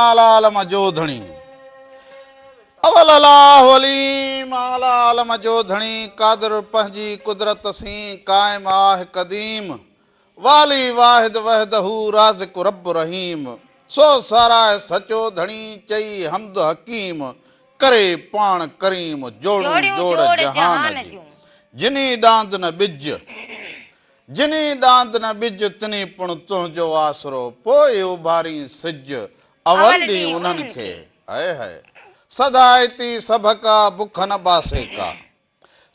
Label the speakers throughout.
Speaker 1: اعليٰ عالم جو ڌڻي. اول الله عليم اعليٰ عالم جو ڌڻي قادر پنهنجي قدرت سين قائم آه قديم والي واحد وحده رازق رب رحيم سو ساراهه سچو ڌڻي چئي حمد حڪيم ڪري پاڻ ڪريم جوڙون جوڙ جهان جي جني ڏاند نه ٻج جني ڏاند نه ٻج تني پڻ تنهنجو آسرو پوء اڀارين سج اول ڏينهن انهن کي هئي هئي سدائتي سڀڪا بک نه باسي ڪا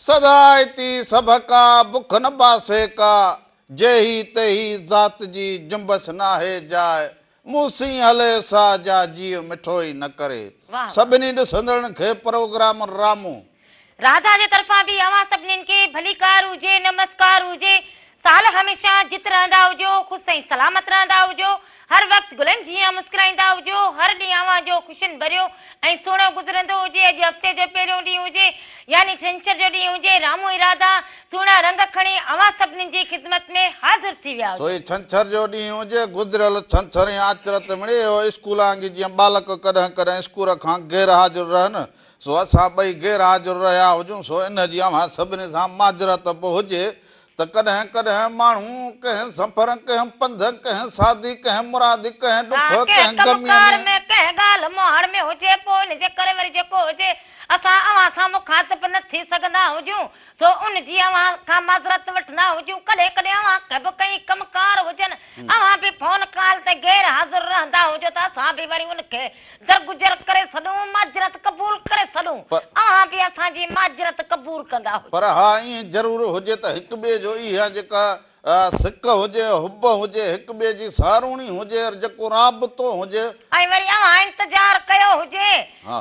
Speaker 1: سدائتي سڀڪا بک نه باسي ڪا جيهي تيهي ذات جي جنبش ناهي جاء مون سين هلي سا جا جيء مٺو ئي نه ڪري سڀني ڏسندڙن کي پروگرام رامو.
Speaker 2: راڌا جي طرفان به اوهان سڀنين کي ڀليڪار هجي نمسڪار هجي سال هميشه جت رهندا هجو خوش ۽ سلامت رهندا هجو هر وقت گلن جيان مسڪرائيندا هجو هر ڏينهن اوهان جو خوشين ڀريو ۽ سهڻو گذرندو هجي اڄ هفتي جو پهريون ڏينهن هجي يعني ڇنڇر جو ڏينهن هجي رامو ۽ راڌا سهڻا رنگ کڻي اوهان سڀنين جي خدمت ۾ حاضر ٿي ويا
Speaker 1: سو
Speaker 2: هجن.
Speaker 1: هي ڇنڇر جو ڏينهن هجي گذريل ڇنڇر ۽ آچر تي مڙئي اهو اسڪول آنگي جيئن ٻالڪ ڪڏهن ڪڏهن اسڪول کان غير حاضر رهن سو اسان ٻئي غير حاضر رهيا هجون، سو ان جي اوهان سڀني سان معذرت به هجي ته ڪڏهن ڪڏهن ماڻهو ڪنهن سفر، ڪنهن پنڌ، ڪنهن سادي، ڪنهن مرادي، ڪنهن ڏک،
Speaker 2: ڪنهن
Speaker 1: ڪنهن
Speaker 2: ڪم
Speaker 1: غميء
Speaker 2: ڪار
Speaker 1: ۾.
Speaker 2: ۾، ڪنهن ڳالهه مهاڙ ۾ هجي، پوء ان جي ڪري وري جيڪو هجي، اسان اوهان سان مخاطب نه ٿي سگهندا هجون، سو ان جي اوهان کان معذرت وٺندا هجون. ڪڏهن ڪڏهن اوهان کي به ڪئين ڪم ڪار هجن، اوهان به فون ڪال تي غير حاضر رهندا هجو ته اسان به وري ان کي درگذر ڪري سڏون، معذرت قبول ڪري سڏون، اوهان به اسان جي معذرت قبول ڪندا هجو.
Speaker 1: پر ها ائين ضرور هجي ته هڪ ٻئي جو اها جيڪا سڪ هجي، حب هجي، هڪ ٻئي جي ساروڻي هجي، جيڪو رابطو هجي.
Speaker 2: ۽ وري اوهان انتظار ڪيو هجي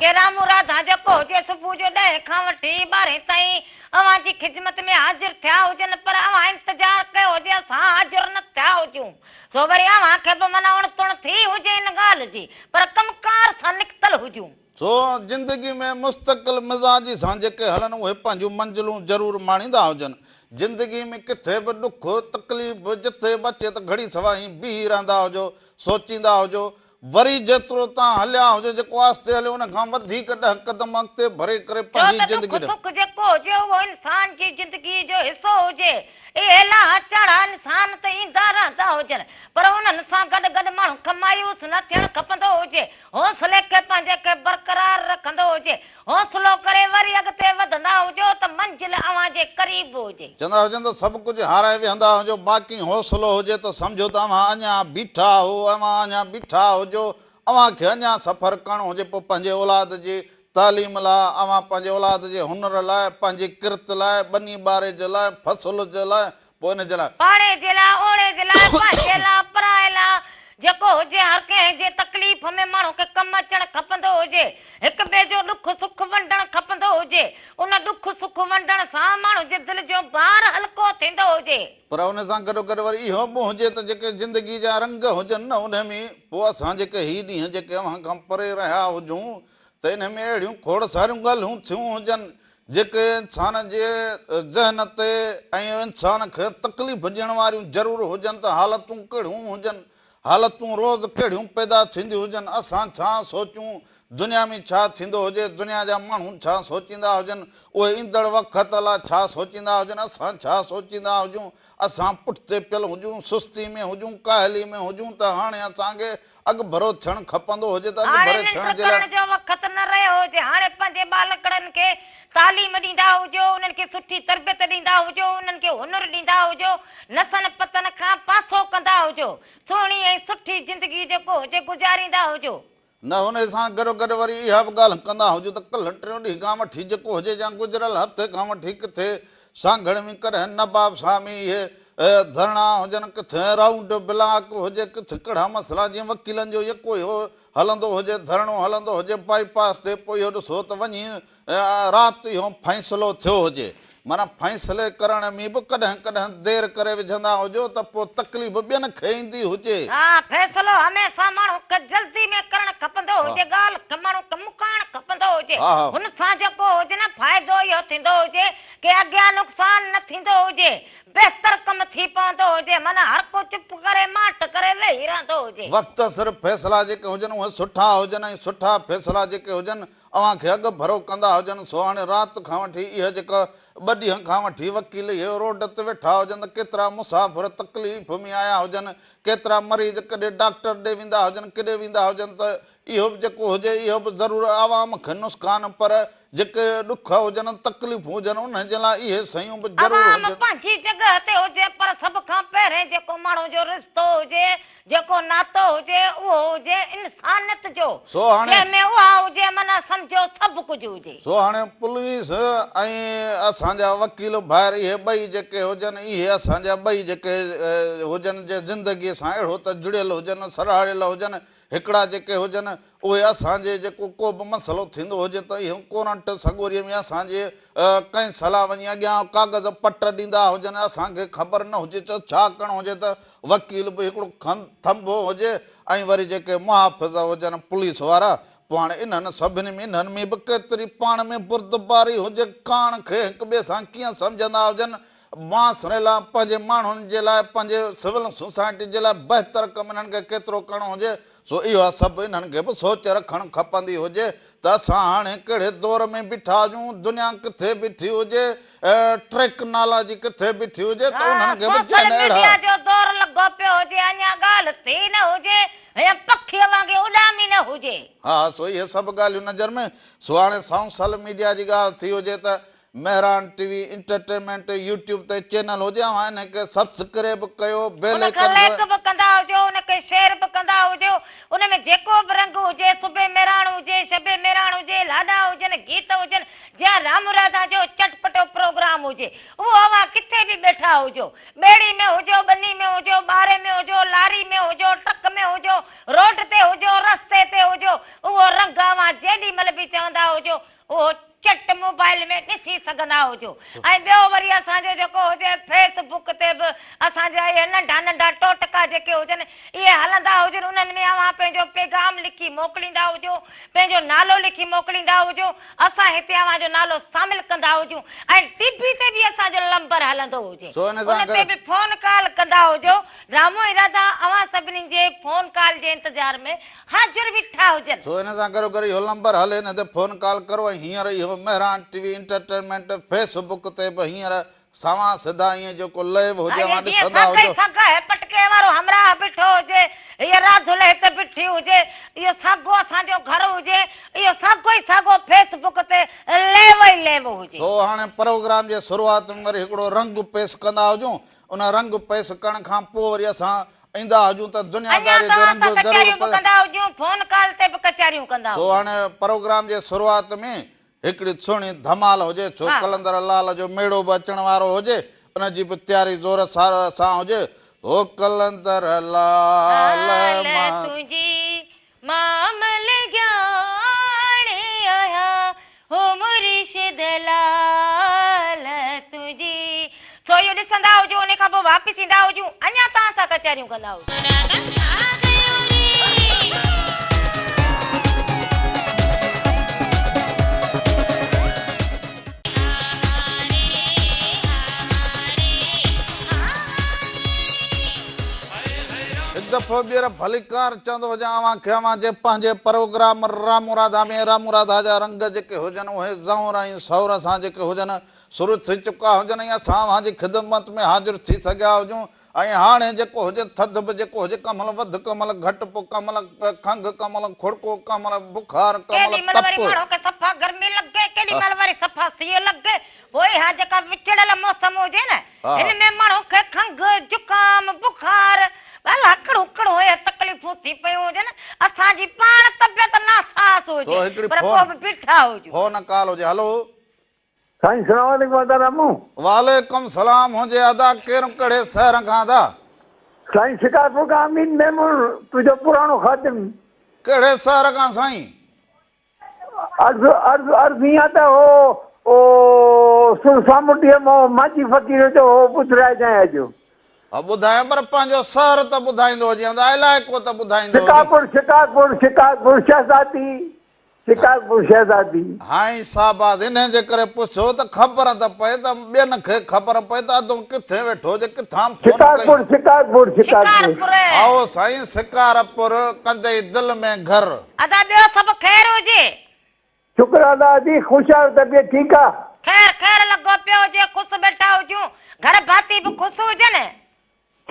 Speaker 2: ڪي رامو راڌا جيڪو هجي صبح جو ڏهين کان وٺي ٻارهين تائين اوهان جي خدمت ۾ حاضر ٿيا هجن پر اوهان انتظار ڪيو هجي اسان حاضر نه ٿيا هجون. سو وري اوهان کي به معنيٰ اڻ تڻ ٿي هجي ان ڳالهه جي، پر ڪم ڪار سان نڪتل هجون.
Speaker 1: سو زندگي ۾ مستقل مزاجي سان جيڪي هلن اهي پنهنجون منزلون ضرور ماڻيندا هجن. زندگي ۾ ڪٿي به ڏک، تڪليف جٿي به اچي ته گهڙي سوا ائين بيهي رهندا هجو، سوچيندا هجو، وري جيترو تان هليا هجو جيڪو آهستي هليو ان کان وڌيڪ ڏهه قدم اڳتي ڀري ڪري
Speaker 2: ڇو
Speaker 1: پنهنجي
Speaker 2: ته ڏک
Speaker 1: زندگي ڏانهن.
Speaker 2: سک جيڪو هجي اهو انسان جي زندگيء جو حصو هجي. اهي لاها چاڙها انسان تي ايندا رهندا هجن پر انهن سان گڏ گڏ ماڻهو کي مايوس نه ٿيڻ کپندو هجي. حوصلي کي پنهنجي کي برقرار رکندو هجي. حوصلو ڪري وري اڳتي وڌندا هجو ته منزل اوهان جي قريب هجي.
Speaker 1: چوندا هجن ته سڀ ڪجهه هارائي ويهندا هجو باقي حوصلو هجي ته سمجهو ته اوهان اڃا بيٺا هو اوهان اڃا بيٺا هجو اوهان کي اڃا سفر ڪرڻو هجي پوء پنهنجي اولاد جي تعليم لاء اوهان پنهنجي اولاد جي هنر لاء پنهنجي ڪرت لاء ٻني ٻاري جي لاء فصل جي لاء پوء ان جي لاء.
Speaker 2: پاڙي جي لاء، اوڙي جي لاء، پنهنجي لاء، پرائي لاء، جيڪو هجي هر ڪنهن جي تڪليف ۾ ماڻهو کي ڪم اچڻ کپندو هجي. هڪ ٻئي جو ڏک سک ونڊڻ کپندو هجي. ان ڏک سک ونڊڻ سان ماڻهو جي دل جو بار هلڪو ٿيندو هجي.
Speaker 1: پر ان سان گڏوگڏ وري اهو به هجي ته جيڪي زندگي جا رنگ هجن نه انهي ۾ پوء اسان جيڪي هي ڏينهن جيڪي اوهان کان پري رهيا هجون ته انهي ۾ اهڙيون کوڙ ساريون ڳالهيون ٿيون هجن جيڪي انسان جي ذهن تي ۽ انسان کي تڪليف ڏيڻ واريون ضرور هجن ته حالتون ڪهڙيون هجن، حالتون روز ڪهڙيون پيدا ٿينديون هجن، اسان ڇا سوچيون، دنيا ۾ ڇا ٿيندو هجي، دنيا جا ماڻهو ڇا سوچيندا هجن، اهي ايندڙ وقت لاء ڇا سوچيندا هجن، اسان ڇا سوچيندا هجون، اسان پٺتي پيل هجون، سستي ۾ هجون، ڪاهلي ۾ هجون ته هاڻي اسان کي اڳڀرو ٿيڻ کپندو هجي ته
Speaker 2: هاڻي
Speaker 1: اڳڀري
Speaker 2: ننڊ
Speaker 1: ٿيڻ جي لاء.
Speaker 2: ڪرڻ جو وقت نه رهيو هجي، هاڻي پنهنجي ٻالڪڙن کي تعليم ڏيندا هجو، انهن کي سٺي تربيت ڏيندا هجو، انهن کي هنر ڏيندا هجو، نسن پتن کان پاسو ڪندا هجو، سهڻي ۽ سٺي زندگي جيڪو هجي گذاريندا هجو.
Speaker 1: نه انهي سان گڏوگڏ وري اها به ڳالهه ڪندا هجو ته ڪلهه ٽيون ڏينهن کان وٺي جيڪو هجي يا گذريل هفتي کان وٺي ڪٿي سانگهڙ ۾ ڪڏهن نواب صاحب ۾ اهي ڌرڻا هجن، ڪٿي رائونڊ بلاڪ هجي، ڪٿي ڪهڙا مسئلا جيئن وڪيلن جو يڪو اهو هلندو هجي ڌرڻو هلندو هجي بائي پاس تي پوء اهو ڏسو ته وڃي رات اهو فيصلو ٿيو هجي معنيٰ فيصلي ڪرڻ ۾ به ڪڏهن ڪڏهن دير ڪري وجهندا هجو ته پوء تڪليف ٻين کي ايندي هجي.
Speaker 2: ها فيصلو هميشه ماڻهو کي جلدي ۾ ڪرڻ کپندو هجي ڳالهه کي ماڻهو کي مڪائڻ کپندو هجي هن سان جيڪو هجي نه فائدو اهو ٿيندو هجي ڪي اڳيان نقصان نه ٿيندو هجي. بهتر ڪم ٿي پوندو هجي، معنيٰ هر ڪو چپ ڪري ماٺ ڪري ويهي رهندو هجي.
Speaker 1: وقت سر فيصلا جيڪي هجن اهي سٺا هجن ۽ سٺا فيصلا جيڪي هجن اوهان کي اڳ ڀرو ڪندا هجن سو هاڻي رات کان وٺي اهي جيڪا ٻه ڏينهن کان وٺي وڪيل اهي روڊ تي ويٺا هجن ته ڪيترا مسافر تڪليف ۾ آيا هجن ڪيترا مريض ڪڏهن ڊاڪٽر ڏي ويندا هجن ڪيڏي ويندا هجن ته اهو به جيڪو هجي اهو به ضرور عوام کي نسقان پر جيڪي ڏک هجن تڪليفون هجن انهن جي لاء اهي شيون به ضرور
Speaker 2: عوام
Speaker 1: هجن.
Speaker 2: پنهنجي جڳهه تي هجي پر سڀ کان پهرين جيڪو ماڻهو جو رشتو هجي جيڪو ناتو هجي اهو هجي انسانيت جو
Speaker 1: سو هاڻي.
Speaker 2: جنهن ۾ اها هجي معنيٰ سمجهو سڀ ڪجهه هجي.
Speaker 1: سو هاڻي پوليس ۽ اسان جا وڪيل ڀائر اهي ٻئي جيڪي هجن اهي اسان جا ٻئي جيڪي هجن جي زندگي سان اهڙو ته جڙيل هجن سرهاڙيل هجن هڪڙا جيڪي هجن، اهي اسان جي جيڪو ڪو به مسئلو ٿيندو هجي ته اهي ڪورنٽ سڳوريء ۾ اسان جي ڪنهن صلاح وڃي اڳيان ڪاغذ پٽ ڏيندا هجن، اسان کي خبر نه هجي ته ڇا ڪرڻو هجي ته وڪيل به هڪڙو ٿنڀو هجي ۽ وري جيڪي محافظ هجن پوليس وارا، پوء هاڻي انهن سڀني ۾ انهن ۾ به ڪيتري پاڻ ۾ بردباري هجي، ڪاڻ کي هڪ ٻئي سان ڪيئن سمجهندا هجن، معاشري لاء، پنهنجي ماڻهن جي لاء، پنهنجي سول سوسائٽي جي لاء بهتر ڪم انهن کي ڪيترو ڪرڻو هجي، سو اهو سڀ انهن کي به سوچ رکڻ کپندي هجي ته اسان هاڻي ڪهڙي دور ۾ بيٺا هجون، دنيا ڪٿي بيٺي هجي، ٽيڪنالاجي ڪٿي بيٺي هجي ته انهن کي به
Speaker 2: سوشل
Speaker 1: جن اهڙا.
Speaker 2: ميڊيا جو دور لڳو پيو هجي، اڃا ڳالهه ٿي نه هجي يا پکيء وانگي اڏامي نه هجي.
Speaker 1: ها سو اهي سڀ ڳالهيون نظر ۾، سو هاڻي سائوسل ميڊيا جي ڳالهه ٿي هجي ته Mehran T V entertainment YouTube تي چينل هجي اوهان ان کي سبسڪريب ڪيو بيل
Speaker 2: ان کي
Speaker 1: آئيڪن
Speaker 2: لائيڪ به ڪندا هجو ان کي شيئر به ڪندا هجو ان ۾ جيڪو به رنگ هجي صبح مهراڻ هجي شب مهراڻ هجي لاڏا هجن گيت هجن يا رام راڌا جو چٽپٽو پروگرام هجي اهو اوهان ڪٿي به ٻيٺا هجو ٻيڙي ۾ هجو ٻني ۾ هجو ٻاري ۾ هجو لاري ۾ هجو ٽرڪ ۾ هجو روڊ تي هجو رستي تي هجو اهو رنگ اوهان جيڏي مهل به چوندا هجو اهو چٽ موبائل ۾ ڏسي سگهندا هجو ۽ ٻيو وري اسان جو جيڪو هجي فيس بڪ تي به اسان جا اهي ننڍا ننڍا ٽوٽڪا جيڪي هجن اهي هلندا هجن انهن ۾ اوهان پنهنجو پيغام لکي موڪليندا هجو پنهنجو نالو لکي موڪليندا هجو اسان هتي اوهان جو نالو شامل ڪندا هجون ۽ ٽي وي تي به اسان جو لمبر هلندو هجي
Speaker 1: سو ان سان
Speaker 2: ان تي
Speaker 1: گڏ
Speaker 2: به فون ڪال ڪندا هجو رامو ۽ راڌا اوهان سڀني جي فون ڪال جي انتظار ۾ حاضر ويٺا هجن.
Speaker 1: سو ان سان گڏو گڏ اهو لمبر هلي ان تي فون ڪال ڪرو ۽ هينئر اهو Mehran T V entertainment Facebook تي به هينئر سنوان سڌا ائين جيڪو لئيو هجي
Speaker 2: هيء
Speaker 1: اوهان
Speaker 2: جيئن
Speaker 1: ڏسندا
Speaker 2: ساڳئي
Speaker 1: هجو.
Speaker 2: ساڳا هي پٽڪي وارو همراهه بيٺو هجي، هيء راڌل هت بيٺي هجي، اهو ساڳو اسان جو گهر هجي، اهو ساڳو ئي ساڳو فيس بڪ تي لئيو ئي لئيو هجي.
Speaker 1: سو هاڻي پروگرام جي شروعات ۾ وري هڪڙو رنگ پيش ڪندا هجون ان رنگ پيش ڪرڻ کان پوء وري اسان ايندا هجون ته
Speaker 2: اڃا
Speaker 1: دنياداري جو
Speaker 2: توهان
Speaker 1: رنگ
Speaker 2: سان
Speaker 1: ضرور
Speaker 2: ڪچهريون به
Speaker 1: پيش.
Speaker 2: ڪندا هجون، فون ڪال تي به ڪچهريون ڪندا
Speaker 1: سو
Speaker 2: هجون.
Speaker 1: هاڻي پروگرام جي شروعات ۾ هڪڙي سهڻي ڌمال هجي، ڇو
Speaker 2: ها.
Speaker 1: قلندر لال جو ميڙو به اچڻ وارو هجي، ان جي به تياري زور سان هجي، هو قلندر لال
Speaker 2: لال
Speaker 1: مان.
Speaker 2: تنهنجي مان ملگياڻي آهيان هو مرشد لال تنهنجي. سو اهو ڏسندا هجو ان کان پوء واپس ايندا هجون اڃا توهان سان ڪچهريون ڪندا هجون.
Speaker 1: هڪ دفعو ٻيهر ڀليڪار چوندو هجان اوهان کي اوهان جي پنهنجي پروگرام رامو راڌا ۾ رامو راڌا جا رنگ جيڪي هجن اهي زئور ۽ سئور سان جيڪي هجن شروع ٿي چڪا هجن ۽ اسان اوهان جي خدمت ۾ حاضر ٿي سگهيا هجون ۽ هاڻي جيڪو هجي ٿڌ به جيڪو هجي ڪنهن مهل وڌ ڪنهن مهل گهٽ پوء ڪنهن مهل کنگهه ڪنهن مهل کڙڪو ڪنهن مهل بخار ڪنهن
Speaker 2: ڪيڏي
Speaker 1: مهل
Speaker 2: مهل وري
Speaker 1: تپ.
Speaker 2: ماڻهو کي صفا گرمي لڳي ڪيڏي مهل وري صفا سيء لڳي پوء اها جيڪا وچڙيل موسم هجي نه هن ۾ ماڻهو کي کنگهه، زڪام، بخار، الا ڪهڙو ڪهڙو اهي تڪليفون ٿي پيون هجن، اسان جي پاڻ طبيعت ناساز
Speaker 1: سو
Speaker 2: هجي
Speaker 1: هڪڙي
Speaker 2: پر پوء
Speaker 1: فون
Speaker 2: به بيٺا هجون.
Speaker 1: فون ڪال هجي هلو.
Speaker 3: سائين سلام عليڪم ادا رامو.
Speaker 1: وعليڪم سلام هجي ادا ڪير ڪهڙي شهر کان ادا.
Speaker 3: سائين شڪارپور کان امين ميمڻ تنهنجو پراڻو خادم.
Speaker 1: ڪهڙي شهر کان سائين.
Speaker 3: عرض عرض عرض هيئن ته هو او سر سامونڊيء مان مانجهي فقير جو هو ٻڌرائجانء اڄ.
Speaker 1: ها ٻڌايان پر پنهنجو شهر ته ٻڌائيندو هجين ادا علائقو ته ٻڌائيندو هجين.
Speaker 3: شڪارپور شڪارپور شڪارپور شهزادي شڪارپور شهزادي.
Speaker 1: هائين شاباس انهي جي ڪري پڇيو ته خبر ته پئي ته ٻين کي خبر پئي ته ادو ڪٿي ويٺو هجي ڪٿان فون ڪئي.
Speaker 3: شڪارپور شڪارپور شڪارپور.
Speaker 2: شڪارپور.
Speaker 1: هائو سائين شڪارپور ڪندئي دل ۾ گهر.
Speaker 2: ادا ٻيو سڀ خير هجي.
Speaker 3: شڪر ادا جي خوش آهيو طبيعت ٺيڪ آ.
Speaker 2: خير خير لڳو پيو هجي خوش ويٺا هجون گهر ڀاتي به خوش هجن.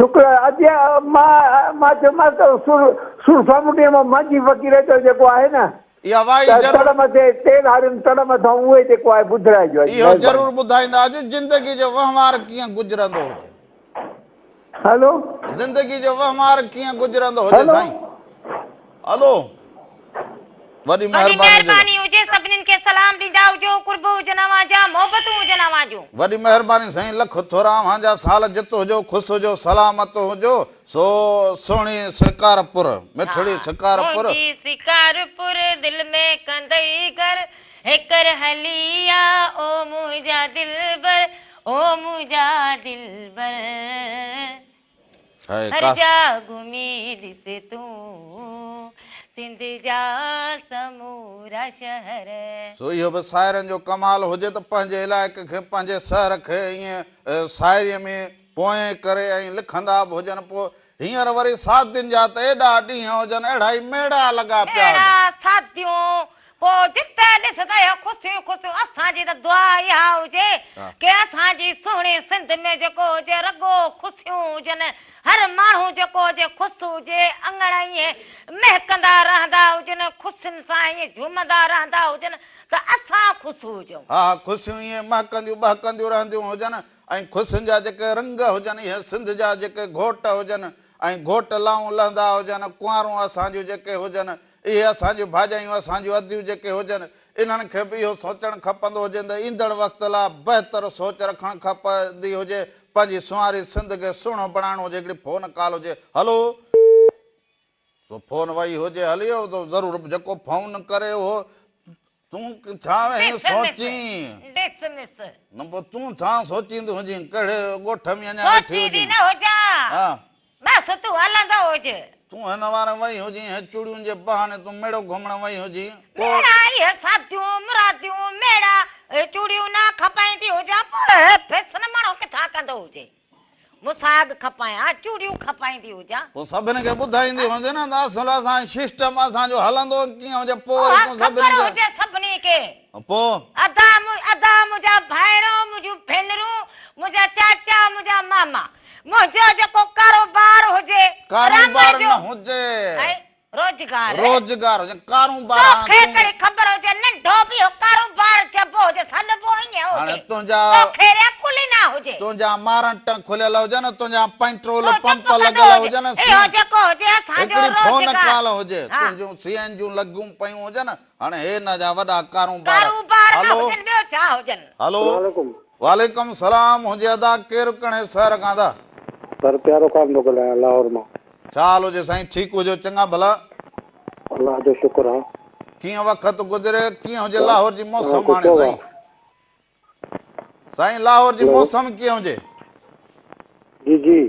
Speaker 3: شڪر ادي مان مان چيومانس ته سر سر سامونڊيء مان مانجهي فقير جو جيڪو آهي نه
Speaker 1: اها وائي
Speaker 3: ته
Speaker 1: ضرور.
Speaker 3: تڙ مٿي تيل هاريم تڙ مٿان اهي جيڪو آهي ٻڌرائجو اڄ
Speaker 1: اهو
Speaker 3: مهرباني.
Speaker 1: ضرور ٻڌائيندا هجو زندگي جو وهنوار ڪيئن گذرندو هجي.
Speaker 3: هلو.
Speaker 1: زندگي جو وهنوار ڪيئن گذرندو هجي
Speaker 3: هلو.
Speaker 1: سائين. هلو. وڏي
Speaker 2: وڏي
Speaker 1: مهرباني هجي.
Speaker 2: مهرباني هجي سڀنين کي سلام ڏيندا هجو قرب هجن اوهان جا محبتون هجن اوهان جون.
Speaker 1: وڏي مهرباني سائين لک ٿورا اوهان جا سال جت هجو خوش هجو سلامت هجو سو سهڻي شڪارپور مٺڙي شڪارپور.
Speaker 2: منهنجي شڪارپور دل ۾ ڪندئي گهر هيڪر هلي آ او منهنجا دلبر او منهنجا دلبر. هر جا گهمي ڏس تون سنڌ جا سمورا شهر.
Speaker 1: سو اهو به شاعرن جو ڪمال هجي ته پنهنجي علائقي کي پنهنجي شهر کي ائين شاعريء ۾ پوئين ڪري ۽ لکندا به هجن پوء هينئر وري شادين جا ته ايڏا ڏينهن هجن اهڙا ئي ميڙا لڳا پيا هجن.
Speaker 2: ميڙا شاديون پوء جتي ڏس ته اهي خوشيون ئي خوشيون. اسان جي ته دعا اها هجي ڪي اسان جي سهڻي سنڌ ۾ جيڪو هجي رڳو خوشيون هجن، هر ماڻهو جيڪو هجي خوش هجي، اڱڻ ائين مهڪندا رهندا هجن، خوشين سان ائين جهومندا رهندا هجن ته اسان خوش هجون.
Speaker 1: ها ها خوشيون ائين مهڪنديون ٻهڪنديون رهنديون هجن ۽ خوشين جا جيڪي رنگ هجن اهي سنڌ جا جيڪي گهوٽ هجن ۽ گهوٽ لائون لهندا هجن، ڪنوارون اسان جون جيڪي هجن اهي اسان جون ڀاڄايون، اسان جون اديون جيڪي هجن، انهن کي به اهو سوچڻ کپندو هجي ته ايندڙ وقت لاء بهتر سوچ رکڻ کپندي هجي، پنهنجي سنواري سنڌ کي سهڻو بڻائڻو هجي، هڪڙي فون ڪال هجي، هلو! سو فون وئي هجي هلي ته ضرور جيڪو فون ڪري اهو تون ڇا ويهين سوچين؟
Speaker 2: ڊسمس.
Speaker 1: نه پوء تون ڇا سوچيندي هجين، ڪهڙي ڳوٺ ۾ اڃا ويٺي
Speaker 2: سوچيندي
Speaker 1: هجين؟
Speaker 2: نه هجان.
Speaker 1: ها.
Speaker 2: بس تون هلندو هج.
Speaker 1: تون هن وار وئي هجين، هي چوڙيون جي بهاني تون ميڙو گهمڻ وئي هجين، ڪو.
Speaker 2: ميڙا اهي ساديون مراديون ميڙا، اهي چوڙيون نه کپائيندي هجان، پوء اهي فيشن ماڻهو ڪٿان ڪندو هجي. مون ساڳ کپايان، چوڙيون کپائيندي هجان.
Speaker 1: پوء سڀني کي ٻڌائيندي هجين نه ته اصل اسان سسٽم اسان جو هلندو ڪيئن هجي، پوء وري
Speaker 2: اها
Speaker 1: تون
Speaker 2: خبر
Speaker 1: سڀني کي.
Speaker 2: هجي سڀني کي.
Speaker 1: پوء.
Speaker 2: ادا ادا منهنجا ڀائرو، منهنجون ڀينرون، منهنجا چاچا، منهنجا ماما. منهنجو جيڪو ڪاروبار هجي.
Speaker 1: ڪاروبار نه هجي.
Speaker 2: ۽ روزگار.
Speaker 1: روزگار هجي ڪاروبار هاڻ
Speaker 2: توکي ڪهڙي خبر هجي ننڍو به اهو ڪاروبار چئبو هجي سڏبو ائين هجي.
Speaker 1: هاڻي تنهنجا.
Speaker 2: توکي ري عقل ئي نه هجي.
Speaker 1: تنهنجا مارنٽ کليل هجن تنهنجا پيٽرول پمپ لڳل هجن
Speaker 2: اهو جيڪو هجي اسان جو روزگار.
Speaker 1: هڪڙي فون ڪال هجي تنهنجون سي اين جون لڳيون پيون هجن هاڻي هي نه جا وڏا ڪاروبار.
Speaker 2: ڪاروبار نه هجن ٻيو ڇا هجن.
Speaker 1: هلو. وعليڪم سلام هجي ادا ڪير ڪهڙي شهر کان ادا.
Speaker 4: سر پيارو خان ٿو ڳالهايان لاهور مان.
Speaker 1: ڇا حال هجي سائين ٺيڪ هجو چڱا ڀلا.
Speaker 4: الله جو شڪر آ.
Speaker 1: ڪيئن وقت گذري ڪيئن هجي لاهور جي موسم هاڻي سائين. سائين لاهور جي موسم ڪيئن هجي.
Speaker 4: جي جي.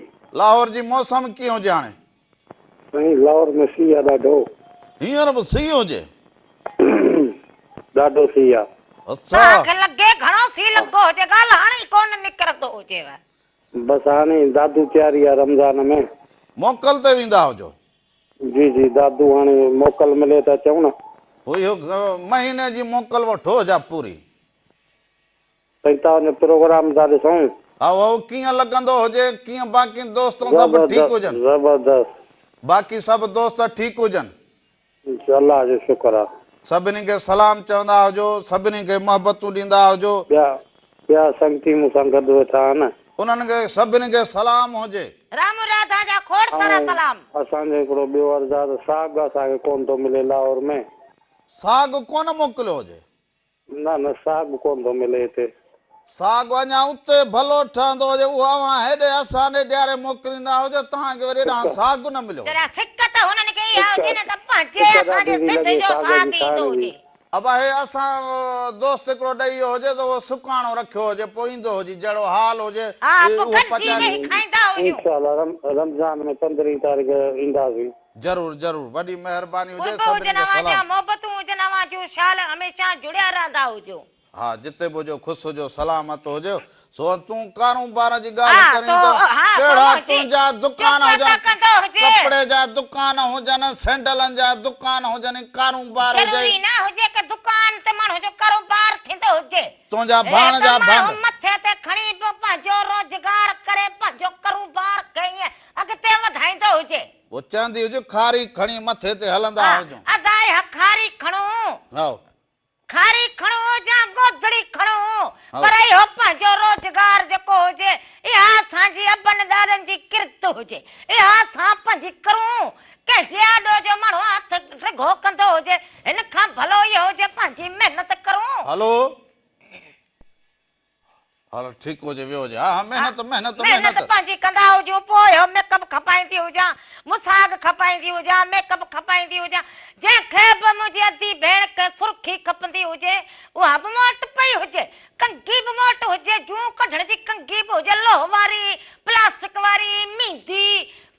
Speaker 1: لاهور جي موسم ڪيئن هجي هاڻي.
Speaker 4: سائين لاهور ۾ سيء آ ڏاڍو.
Speaker 1: هينئر به سيء هجي.
Speaker 4: ڏاڍو سيء آ.
Speaker 1: اڇا.
Speaker 2: توهان کي لڳي گهڻو سيء لڳو هجي ڳالهائڻ ئي ڪونه نڪرندو هجيو.
Speaker 4: بس هاڻي دادو تياري آ رمضان ۾.
Speaker 1: موڪل تي ويندا هجو.
Speaker 4: جي جي دادو هاڻي موڪل ملي ته اچون نه.
Speaker 1: پوء اهو مهيني جي موڪل وٺو جا پوري.
Speaker 4: سائين توهان جو پروگرام ٿا ڏسون.
Speaker 1: هائو هائو ڪيئن لڳندو هجي ڪيئن باقي دوست سڀ ٺيڪ هجن.
Speaker 4: زبردست.
Speaker 1: باقي سڀ دوست ٺيڪ هجن.
Speaker 4: الله جو شڪر آ.
Speaker 1: سڀني کي سلام چوندا هجو سڀني کي محبتون ڏيندا هجو.
Speaker 4: ٻيا ٻيا سنگتي مون سان گڏ ويٺا آهن.
Speaker 1: انهن کي سڀني کي سلام هجي.
Speaker 2: رام راڌا جا کوڙ سارا سلام.
Speaker 4: اسان جو هڪڙو ٻيو عرض آ ته ساڳ اسان کي ڪونه ٿو ملي لاهور ۾.
Speaker 1: ساڳ ڪونه موڪليو هجي.
Speaker 4: نه نه ساڳ ڪونه ٿو ملي هتي.
Speaker 1: ساڳ اڃا اتي ڀلو ٺهندو هجي اهو اوهان هيڏي اسان ڏي ڏياري موڪليندا هجو توهان کي وري هيڏانهن ساڳ نه مليو هجي.
Speaker 2: جڏهن سڪ ته هنن کي اها هجي نه ته پنهنجي اسان جي سنڌ جو ساڳ ايندو هجي.
Speaker 1: ابا هي اسان دوست هڪڙو ڏئي ويو هجي ته اهو سڪاڻو رکيو هجي پوء ايندو هجي جهڙو حال هجي
Speaker 2: ها پوء
Speaker 1: اهو
Speaker 2: گڏجي
Speaker 1: پچائي.
Speaker 2: ويهي کائيندا هجون.
Speaker 4: انشاء الله رمضان ۾ پندرهين تاريخ اينداسين.
Speaker 1: ضرور ضرور وڏي مهرباني هجي
Speaker 2: قرب
Speaker 1: سڀني
Speaker 2: هجن
Speaker 1: کي
Speaker 2: اوهان جا
Speaker 1: سلام.
Speaker 2: محبتون هجن اوهان جون شال هميشه جڙيا رهندا هجو.
Speaker 1: ها جتي به هجو خوش هجو سلامت هجو سو تون ڪاروبار جي ڳالهه
Speaker 2: ها
Speaker 1: ڪرين
Speaker 2: تو
Speaker 1: ته
Speaker 2: ها تو
Speaker 1: ڪهڙا
Speaker 2: منهنجي
Speaker 1: تنهنجا دڪان
Speaker 2: چپ
Speaker 1: هجن
Speaker 2: ته ڪندو هجي.
Speaker 1: ڪپڙي جا دڪان هجن سينڊلن جا دڪان هجن ڪاروبار هجي.
Speaker 2: ضروري نه هجي ڪه دڪان تي ماڻهو جو ڪاروبار ٿيندو هجي.
Speaker 1: تنهنجا ڀاڻ
Speaker 2: هڪ
Speaker 1: جا
Speaker 2: ماڻهو
Speaker 1: ڀنڊ.
Speaker 2: مٿي تي کڻي پيو پنهنجو روزگار ڪري پنهنجو ڪاروبار ڪئين اڳتي وڌائيندو هجي.
Speaker 1: پوء چوندي هجي کاري کڻي مٿي تي هلندا
Speaker 2: ها
Speaker 1: هجون.
Speaker 2: ادا اها کاري کڻو.
Speaker 1: هائو.
Speaker 2: کاري کڻو يا گودڙي کڻو پر اهو پنهنجو روزگار جيڪو هجي اها اسان جي ابن ڏاڏن جي ڪرت هجي اها اسان پنهنجي ڪرون ڪنهن جي آڏو جو ماڻهو هٿ ڊگهو ڪندو هجي هن کان ڀلو اهو هجي پنهنجي محنت ڪرون.
Speaker 1: هلو. هل ٺيڪ هجي ويو هجي ها ها محنت محنت
Speaker 2: محنت
Speaker 1: محنت.
Speaker 2: پنهنجي ڪندا هجون پوء اهو ميڪ اپ کپائيندي هجان مساڳ کپائيندي هجان ميڪ اپ کپائيندي هجان جنهن کي به منهنجي ادي ڀيڻ کي سرخي کپندي هجي اها به مون وٽ پئي هجي ڪنگي به مون وٽ هجي جون ڪڍڻ جي ڪنگي به هجي لوهه واري پلاسٽڪ واري ميندي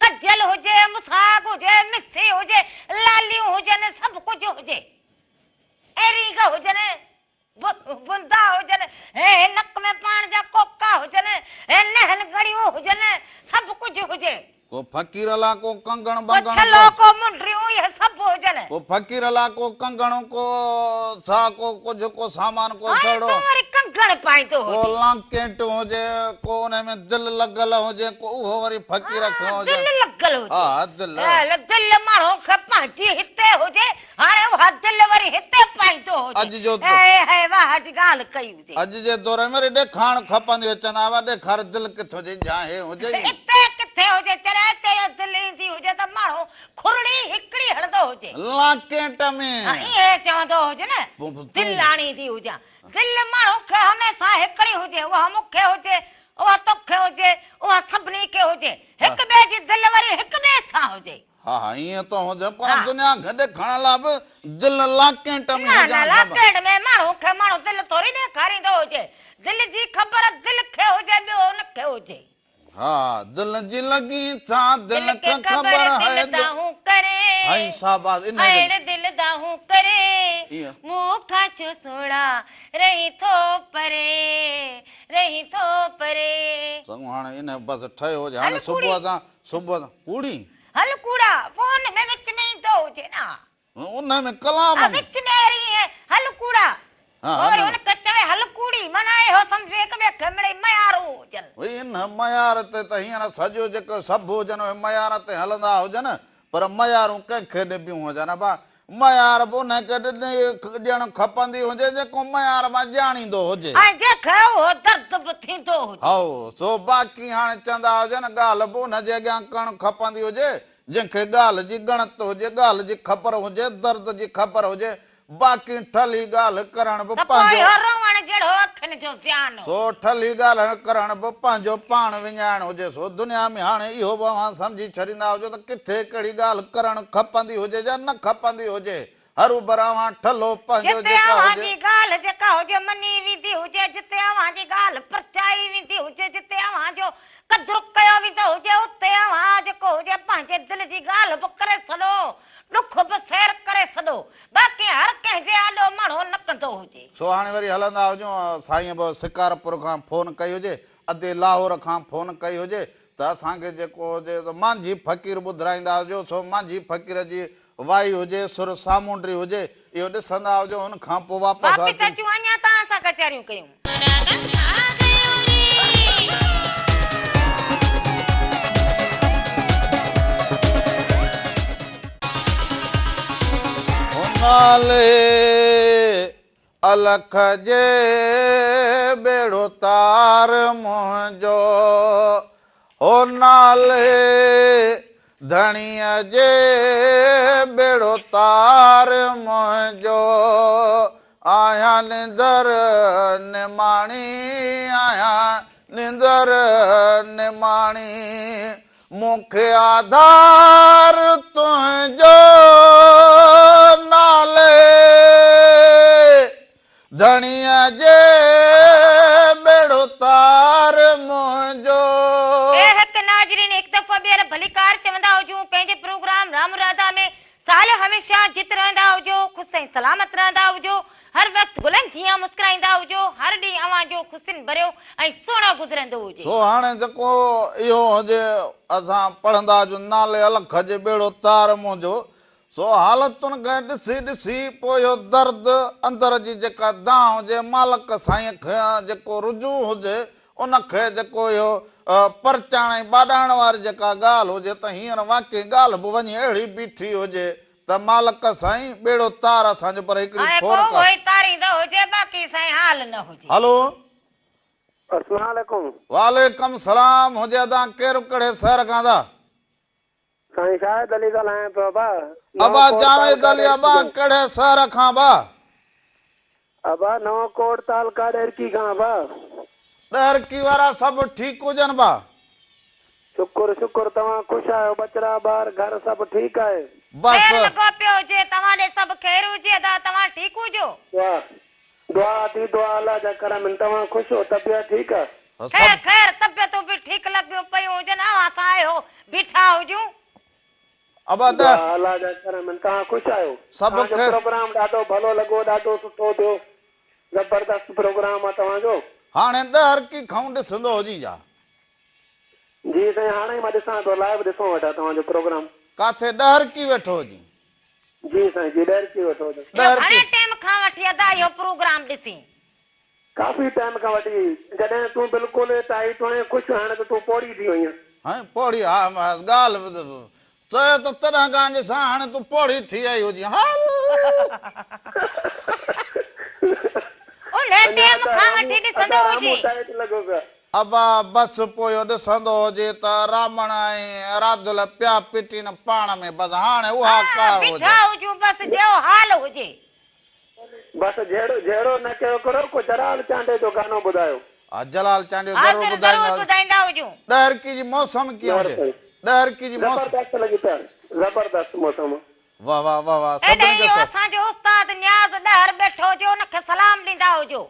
Speaker 2: ڪجل هجي مساڳ هجي مسي هجي لاليون هجن سڀ ڪجهه هجي ايرنگ هجن بندا هجن، هي نڪ ۾ پاڻ جا ڪوڪا هجن، هي نهن گڙيون هجن، سڀ ڪجهه هجي.
Speaker 1: ڪو فقير لا ڪو ڪنگڻ بنگڻ
Speaker 2: ڪو ڇلو ڪو منڊريون اهي سڀ هجن.
Speaker 1: ڪو فقير لا ڪو ڪنگڻ ڪو ڇا ڪو ڪجهه ڪو سامان ڪو
Speaker 2: هاڻي
Speaker 1: ڇڙو.
Speaker 2: تون وري ڪنگڻ پائيندو
Speaker 1: ڪو
Speaker 2: هجين.
Speaker 1: لانڪيٽ هجي ڪو انهي ۾ دل لڳل هجي ڪو اهو وري فقير کي
Speaker 2: ها
Speaker 1: هجي.
Speaker 2: دل لڳل هجي.
Speaker 1: ها دل.
Speaker 2: اهل دل ماڻهو کي پنهنجي هتي هجي هاڻي اها دل وري هتي پائيندو هجي.
Speaker 1: اڄ جو
Speaker 2: هي هي واهه جي ڳالهه ڪئي هجي.
Speaker 1: اڄ جي دور ۾ وري ڏيکارڻ کپندي هجي چوندا هئا ڏيکار دل ڪٿ هجي جا هي هجي ئي.
Speaker 2: اتي ڪٿي هجي چريا اتي اها دل ايندي هجي ته ماڻهو کرڙي هڪڙي هڻندو هجي.
Speaker 1: لاڪيٽ ۾.
Speaker 2: ها ائين چوندو هجي نه دل آڻيندي هجان. دل ماڻهو کي هميشه هڪڙي هجي اها مون کي هجي اها توکي هجي اها سڀني کي هجي. هڪ ٻئي جي دل وري هڪ ٻئي سان هجي.
Speaker 1: ها ها ائين ته هجي پر دنيا کي ڏيکارڻ لاء به دل لاڪيٽ ۾
Speaker 2: نه نه
Speaker 1: هجڻ کپي.
Speaker 2: لاڪيٽ ۾ ماڻهو کي ماڻهو دل ٿوري ڏيکاريندو هجي دل جي خبر دل کي هجي ٻيو ان کي هجي.
Speaker 1: ها دل جي لڳي ڇا دل
Speaker 2: دل
Speaker 1: کي
Speaker 2: کي
Speaker 1: خبر
Speaker 2: خبر
Speaker 1: هي
Speaker 2: دل دانهون ڪري.
Speaker 1: هائي شاباس انهي
Speaker 2: اهڙ دل دانهون ڪري
Speaker 1: ايئن.
Speaker 2: مون کان ڇو سهڻا رهين ٿو پري رهين ٿو پري.
Speaker 1: چڱو هاڻي انهي بس ٺهيو هجي هاڻي
Speaker 2: هل
Speaker 1: صبح
Speaker 2: ڪوڙي.
Speaker 1: سان صبح سان ڪوڙي.
Speaker 2: هل ڪوڙا پوء ان ۾ وچ ۾ ايندو هجي نه.
Speaker 1: ان ۾ ڪلام
Speaker 2: ها
Speaker 1: ۾.
Speaker 2: وچ ۾ وري ائين هل ڪوڙا.
Speaker 1: ها
Speaker 2: پوء وري
Speaker 1: ان
Speaker 2: ان کي چوي هل ڪوڙي معنيٰ اهو سمجهه هڪ ٻئي کي مڙئي ميارون هجن.
Speaker 1: ڀئي ان معيار تي ته هينئر سڄو جيڪو سڀ هجن اهي معيار تي هلندا هجن پر معيارون ڪنهن کي ڏبيون هجن ابا معيار به انهي کي ڏيڻ کپندي هجي جيڪو معيار مان ڄاڻيندو هجي.
Speaker 2: ۽ جنهن کي اهو درد به ٿيندو هجي.
Speaker 1: هائو، سو باقي هاڻي چوندا هجن ڳالهه به ان جي اڳيان ڪرڻ کپندي هجي جنهن کي ڳالهه جي ڳڻت هجي، ڳالهه جي خبر هجي، درد جي خبر هجي، باقي ٺلهي ڳالهه ڪرڻ به
Speaker 2: ته پوء
Speaker 1: پنهنجو.
Speaker 2: اهو روئڻ جهڙو اکين جو زيان هو.
Speaker 1: سو ٺلهي ڳالهه ڪرڻ به پنهنجو پاڻ وڃائڻ هجي. سو دنيا ۾ هاڻي اهو به اوهان سمجهي ڇڏيندا هجو ته ڪٿي ڪهڙي ڳالهه ڪرڻ کپندي هجي يا نه کپندي هجي. هروڀر اوهان ٺلهو پنهنجو
Speaker 2: جتي
Speaker 1: جيڪا
Speaker 2: اوهان
Speaker 1: هجي.
Speaker 2: جي ڳالهه جيڪا هجي مڃي ويندي هجي، جتي اوهان جي ڳالهه پرچائي ويندي هجي، جتي اوهان جو قدر ڪيو ويندو هجي، اتي اوهان جيڪو هجي پنهنجي دل جي ڳالهه به ڪري ڇڏو، ڏک به سير ڪري ڇڏو، باقي هر ڪنهن جي آڏو ماڻهو نه ڪندو هجي.
Speaker 1: سو هاڻي وري هلندا هجون، سائينء به شڪارپور کان فون ڪئي هجي، ادي لاهور کان فون ڪئي هجي ته اسان کي جيڪو هجي ته مانجهي فقير ٻڌرائيندا هجو، سو مانجهي فقير جي وائي هجي، سر سامونڊي هجي، اهو ڏسندا هجو، ان کان پوء واپس
Speaker 2: واپس
Speaker 1: اچون.
Speaker 2: اچون، اڃا توهان سان ڪچهريون ڪيون.
Speaker 1: نالي الک جي ٻيڙو تار منهنجو هو نالي ڌڻيء جي ٻيڙو تار منهنجو آهيان نندر نماڻي آهيان نندر نماڻي مون کي آڌار تنهنجو نالي ڌڻيء جي ٻيڙو تار منهنجو.
Speaker 2: اي حق ناظرين هڪ دفعو ٻيهر ڀليڪار چوندا هجون پنهنجي پروگرام رام راڌا. هميشه جت رهندا هجو، خوش ۽ سلامت رهندا هجو، هر وقت گلن جيان مسڪرائيندا هجو، هر ڏينهن اوهان جو خوشين ڀريو ۽ سهڻو گذرندو هجي.
Speaker 1: سو هاڻي جيڪو اهو هجي اسان پڙهندا هجون نالي الک جي ٻيڙو تار منهنجو سو حالتن کي ڏسي ڏسي پوء اهو درد اندر جي جيڪا دانهن هجي مالڪ سائين کي جيڪو رجوع هجي ان کي جيڪو اهو پرچائڻ ۽ ٻاڏائڻ واري جيڪا ڳالهه هجي ته هينئر واقعي ڳالهه به وڃي اهڙي بيٺي هجي ته مالڪ سائين ٻيڙو تار اسان جو پر هڪڙي
Speaker 2: هاڻي
Speaker 1: ڦور
Speaker 2: ڪو
Speaker 1: ڪر.
Speaker 2: اهو ئي تاريندو هجي باقي سائين حال نه هجي.
Speaker 1: هلو.
Speaker 4: السلام عليڪم.
Speaker 1: وعليڪم سلام هجي ادا ڪير ڪهڙي شهر کان ادا.
Speaker 4: سائين شاهد علي ڳالهايان پيو ابا. نئون
Speaker 1: ابا
Speaker 4: ڪوٽ
Speaker 1: جاويد
Speaker 4: تعلقه
Speaker 1: علي ابا
Speaker 4: ڏهرڪي کان.
Speaker 1: ڪهڙي شهر کان ابا.
Speaker 4: ابا نئون ڪوٽ تعلقه ڏهرڪي کان ابا.
Speaker 1: ڏهرڪي وارا سڀ ٺيڪ هجن با.
Speaker 4: شڪر شڪر توهان خوش آهيو ٻچڙا ٻار گهر سڀ ٺيڪ آهي.
Speaker 1: بس.
Speaker 2: خير لڳو پيو هجي توهان ڏي سڀ خير هجي ادا توهان ٺيڪ هجو.
Speaker 4: دعا دعا ادي دعا الله جا ڪرم آهن توهان خوش هو طبيعت ٺيڪ آ.
Speaker 2: خير خير طبيعتون به ٺيڪ لڳيون پيون هجن اوهان سان اهو بيٺا هجون.
Speaker 1: ابا
Speaker 4: دعا الله جا ڪرم آهن توهان خوش آهيو.
Speaker 1: سڀ
Speaker 4: توهان جو
Speaker 1: خير.
Speaker 4: پروگرام ڏاڍو ڀلو لڳو ڏاڍو سٺو ٿيو زبردست پروگرام آ توهان جو.
Speaker 1: هاڻي ڏهرڪي کئون ڏسندو هجين جا.
Speaker 4: جي سائين هاڻي ئي مان ڏسان پيو لائيو ڏسون ويٺا توهان جو پروگرام.
Speaker 1: ڪاٿي ڏهرڪي ويٺو هجين.
Speaker 4: جي سائين جي ڏهرڪي ويٺو هجان.
Speaker 2: اهو گهڻي ٽيم کان وٺي ادا اهو پروگرام ڏسين.
Speaker 4: ڪافي ٽائيم کان وٺي جڏهن تون بلڪل ٽائيٽ هئين خوش هاڻي ته تون پوڙهي ٿي وئين.
Speaker 1: هائين پوڙهي ها ڳالهه چيو ته تڏهن کان ڏسان هاڻي تون پوڙهي ٿي آئي هجين هل.
Speaker 2: انهي ٽيم کان وٺي ڏسندو هجين.
Speaker 4: ٽائيٽ لڳو پيو آ.
Speaker 1: ابا بس پوء اهو ڏسندو هجي ته رامڻ ۽ راڌل پيا پٽين پاڻ ۾ بس هاڻي اها
Speaker 2: ها
Speaker 1: ڪار هجي.
Speaker 2: بيٺا هجون بس جهڙو حال هجي.
Speaker 4: بس جهيڙو جهيڙو نه ڪيو ڪرو ڪو جلال چانڊيو جو گانو ٻڌايو.
Speaker 1: ها جلال چانڊيو ضرور
Speaker 2: حاضر
Speaker 1: ٻڌائيندا
Speaker 2: ضرور ٻڌائيندا هجون.
Speaker 1: ڏهرڪي جي موسم ڪيئن هجي ڏهرڪي جي موسم.
Speaker 4: زبردست لڳي پيا زبردست موسم.
Speaker 1: واه واه واه واه
Speaker 2: ايڏي
Speaker 1: سڀني کي
Speaker 2: اهو اسان جو استاد نياز ڏهر ٻيٺو هجي ان کي سلام ڏيندا هجو.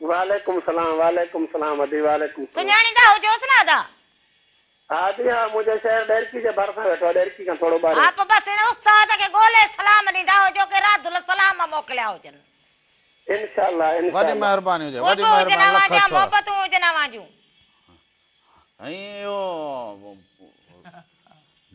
Speaker 4: وعليڪم سلام وعليڪم سلام ادي وعليڪم سلام.
Speaker 2: سڃاڻيندا هجوس نه ادا.
Speaker 4: ها ادي ها منهنجو شهر ڏهرڪي جي ڀرسان ويٺو آهي ڏهرڪي کان ٿورو ٻاهريون.
Speaker 2: ها پوء بس هن استاد کي ڳولي سلام ڏيندا هجو ڪي راڌل سلام موڪليا هجن.
Speaker 4: انشاء الله انشاء
Speaker 1: وڏي
Speaker 4: الله.
Speaker 1: مهرباني هجي وڏي
Speaker 2: قرب هجن
Speaker 1: مهرباني
Speaker 2: اوهان
Speaker 1: لک
Speaker 2: جا
Speaker 1: ٿورا.
Speaker 2: محبتون هجن اوهان جون.
Speaker 1: ۽ اهو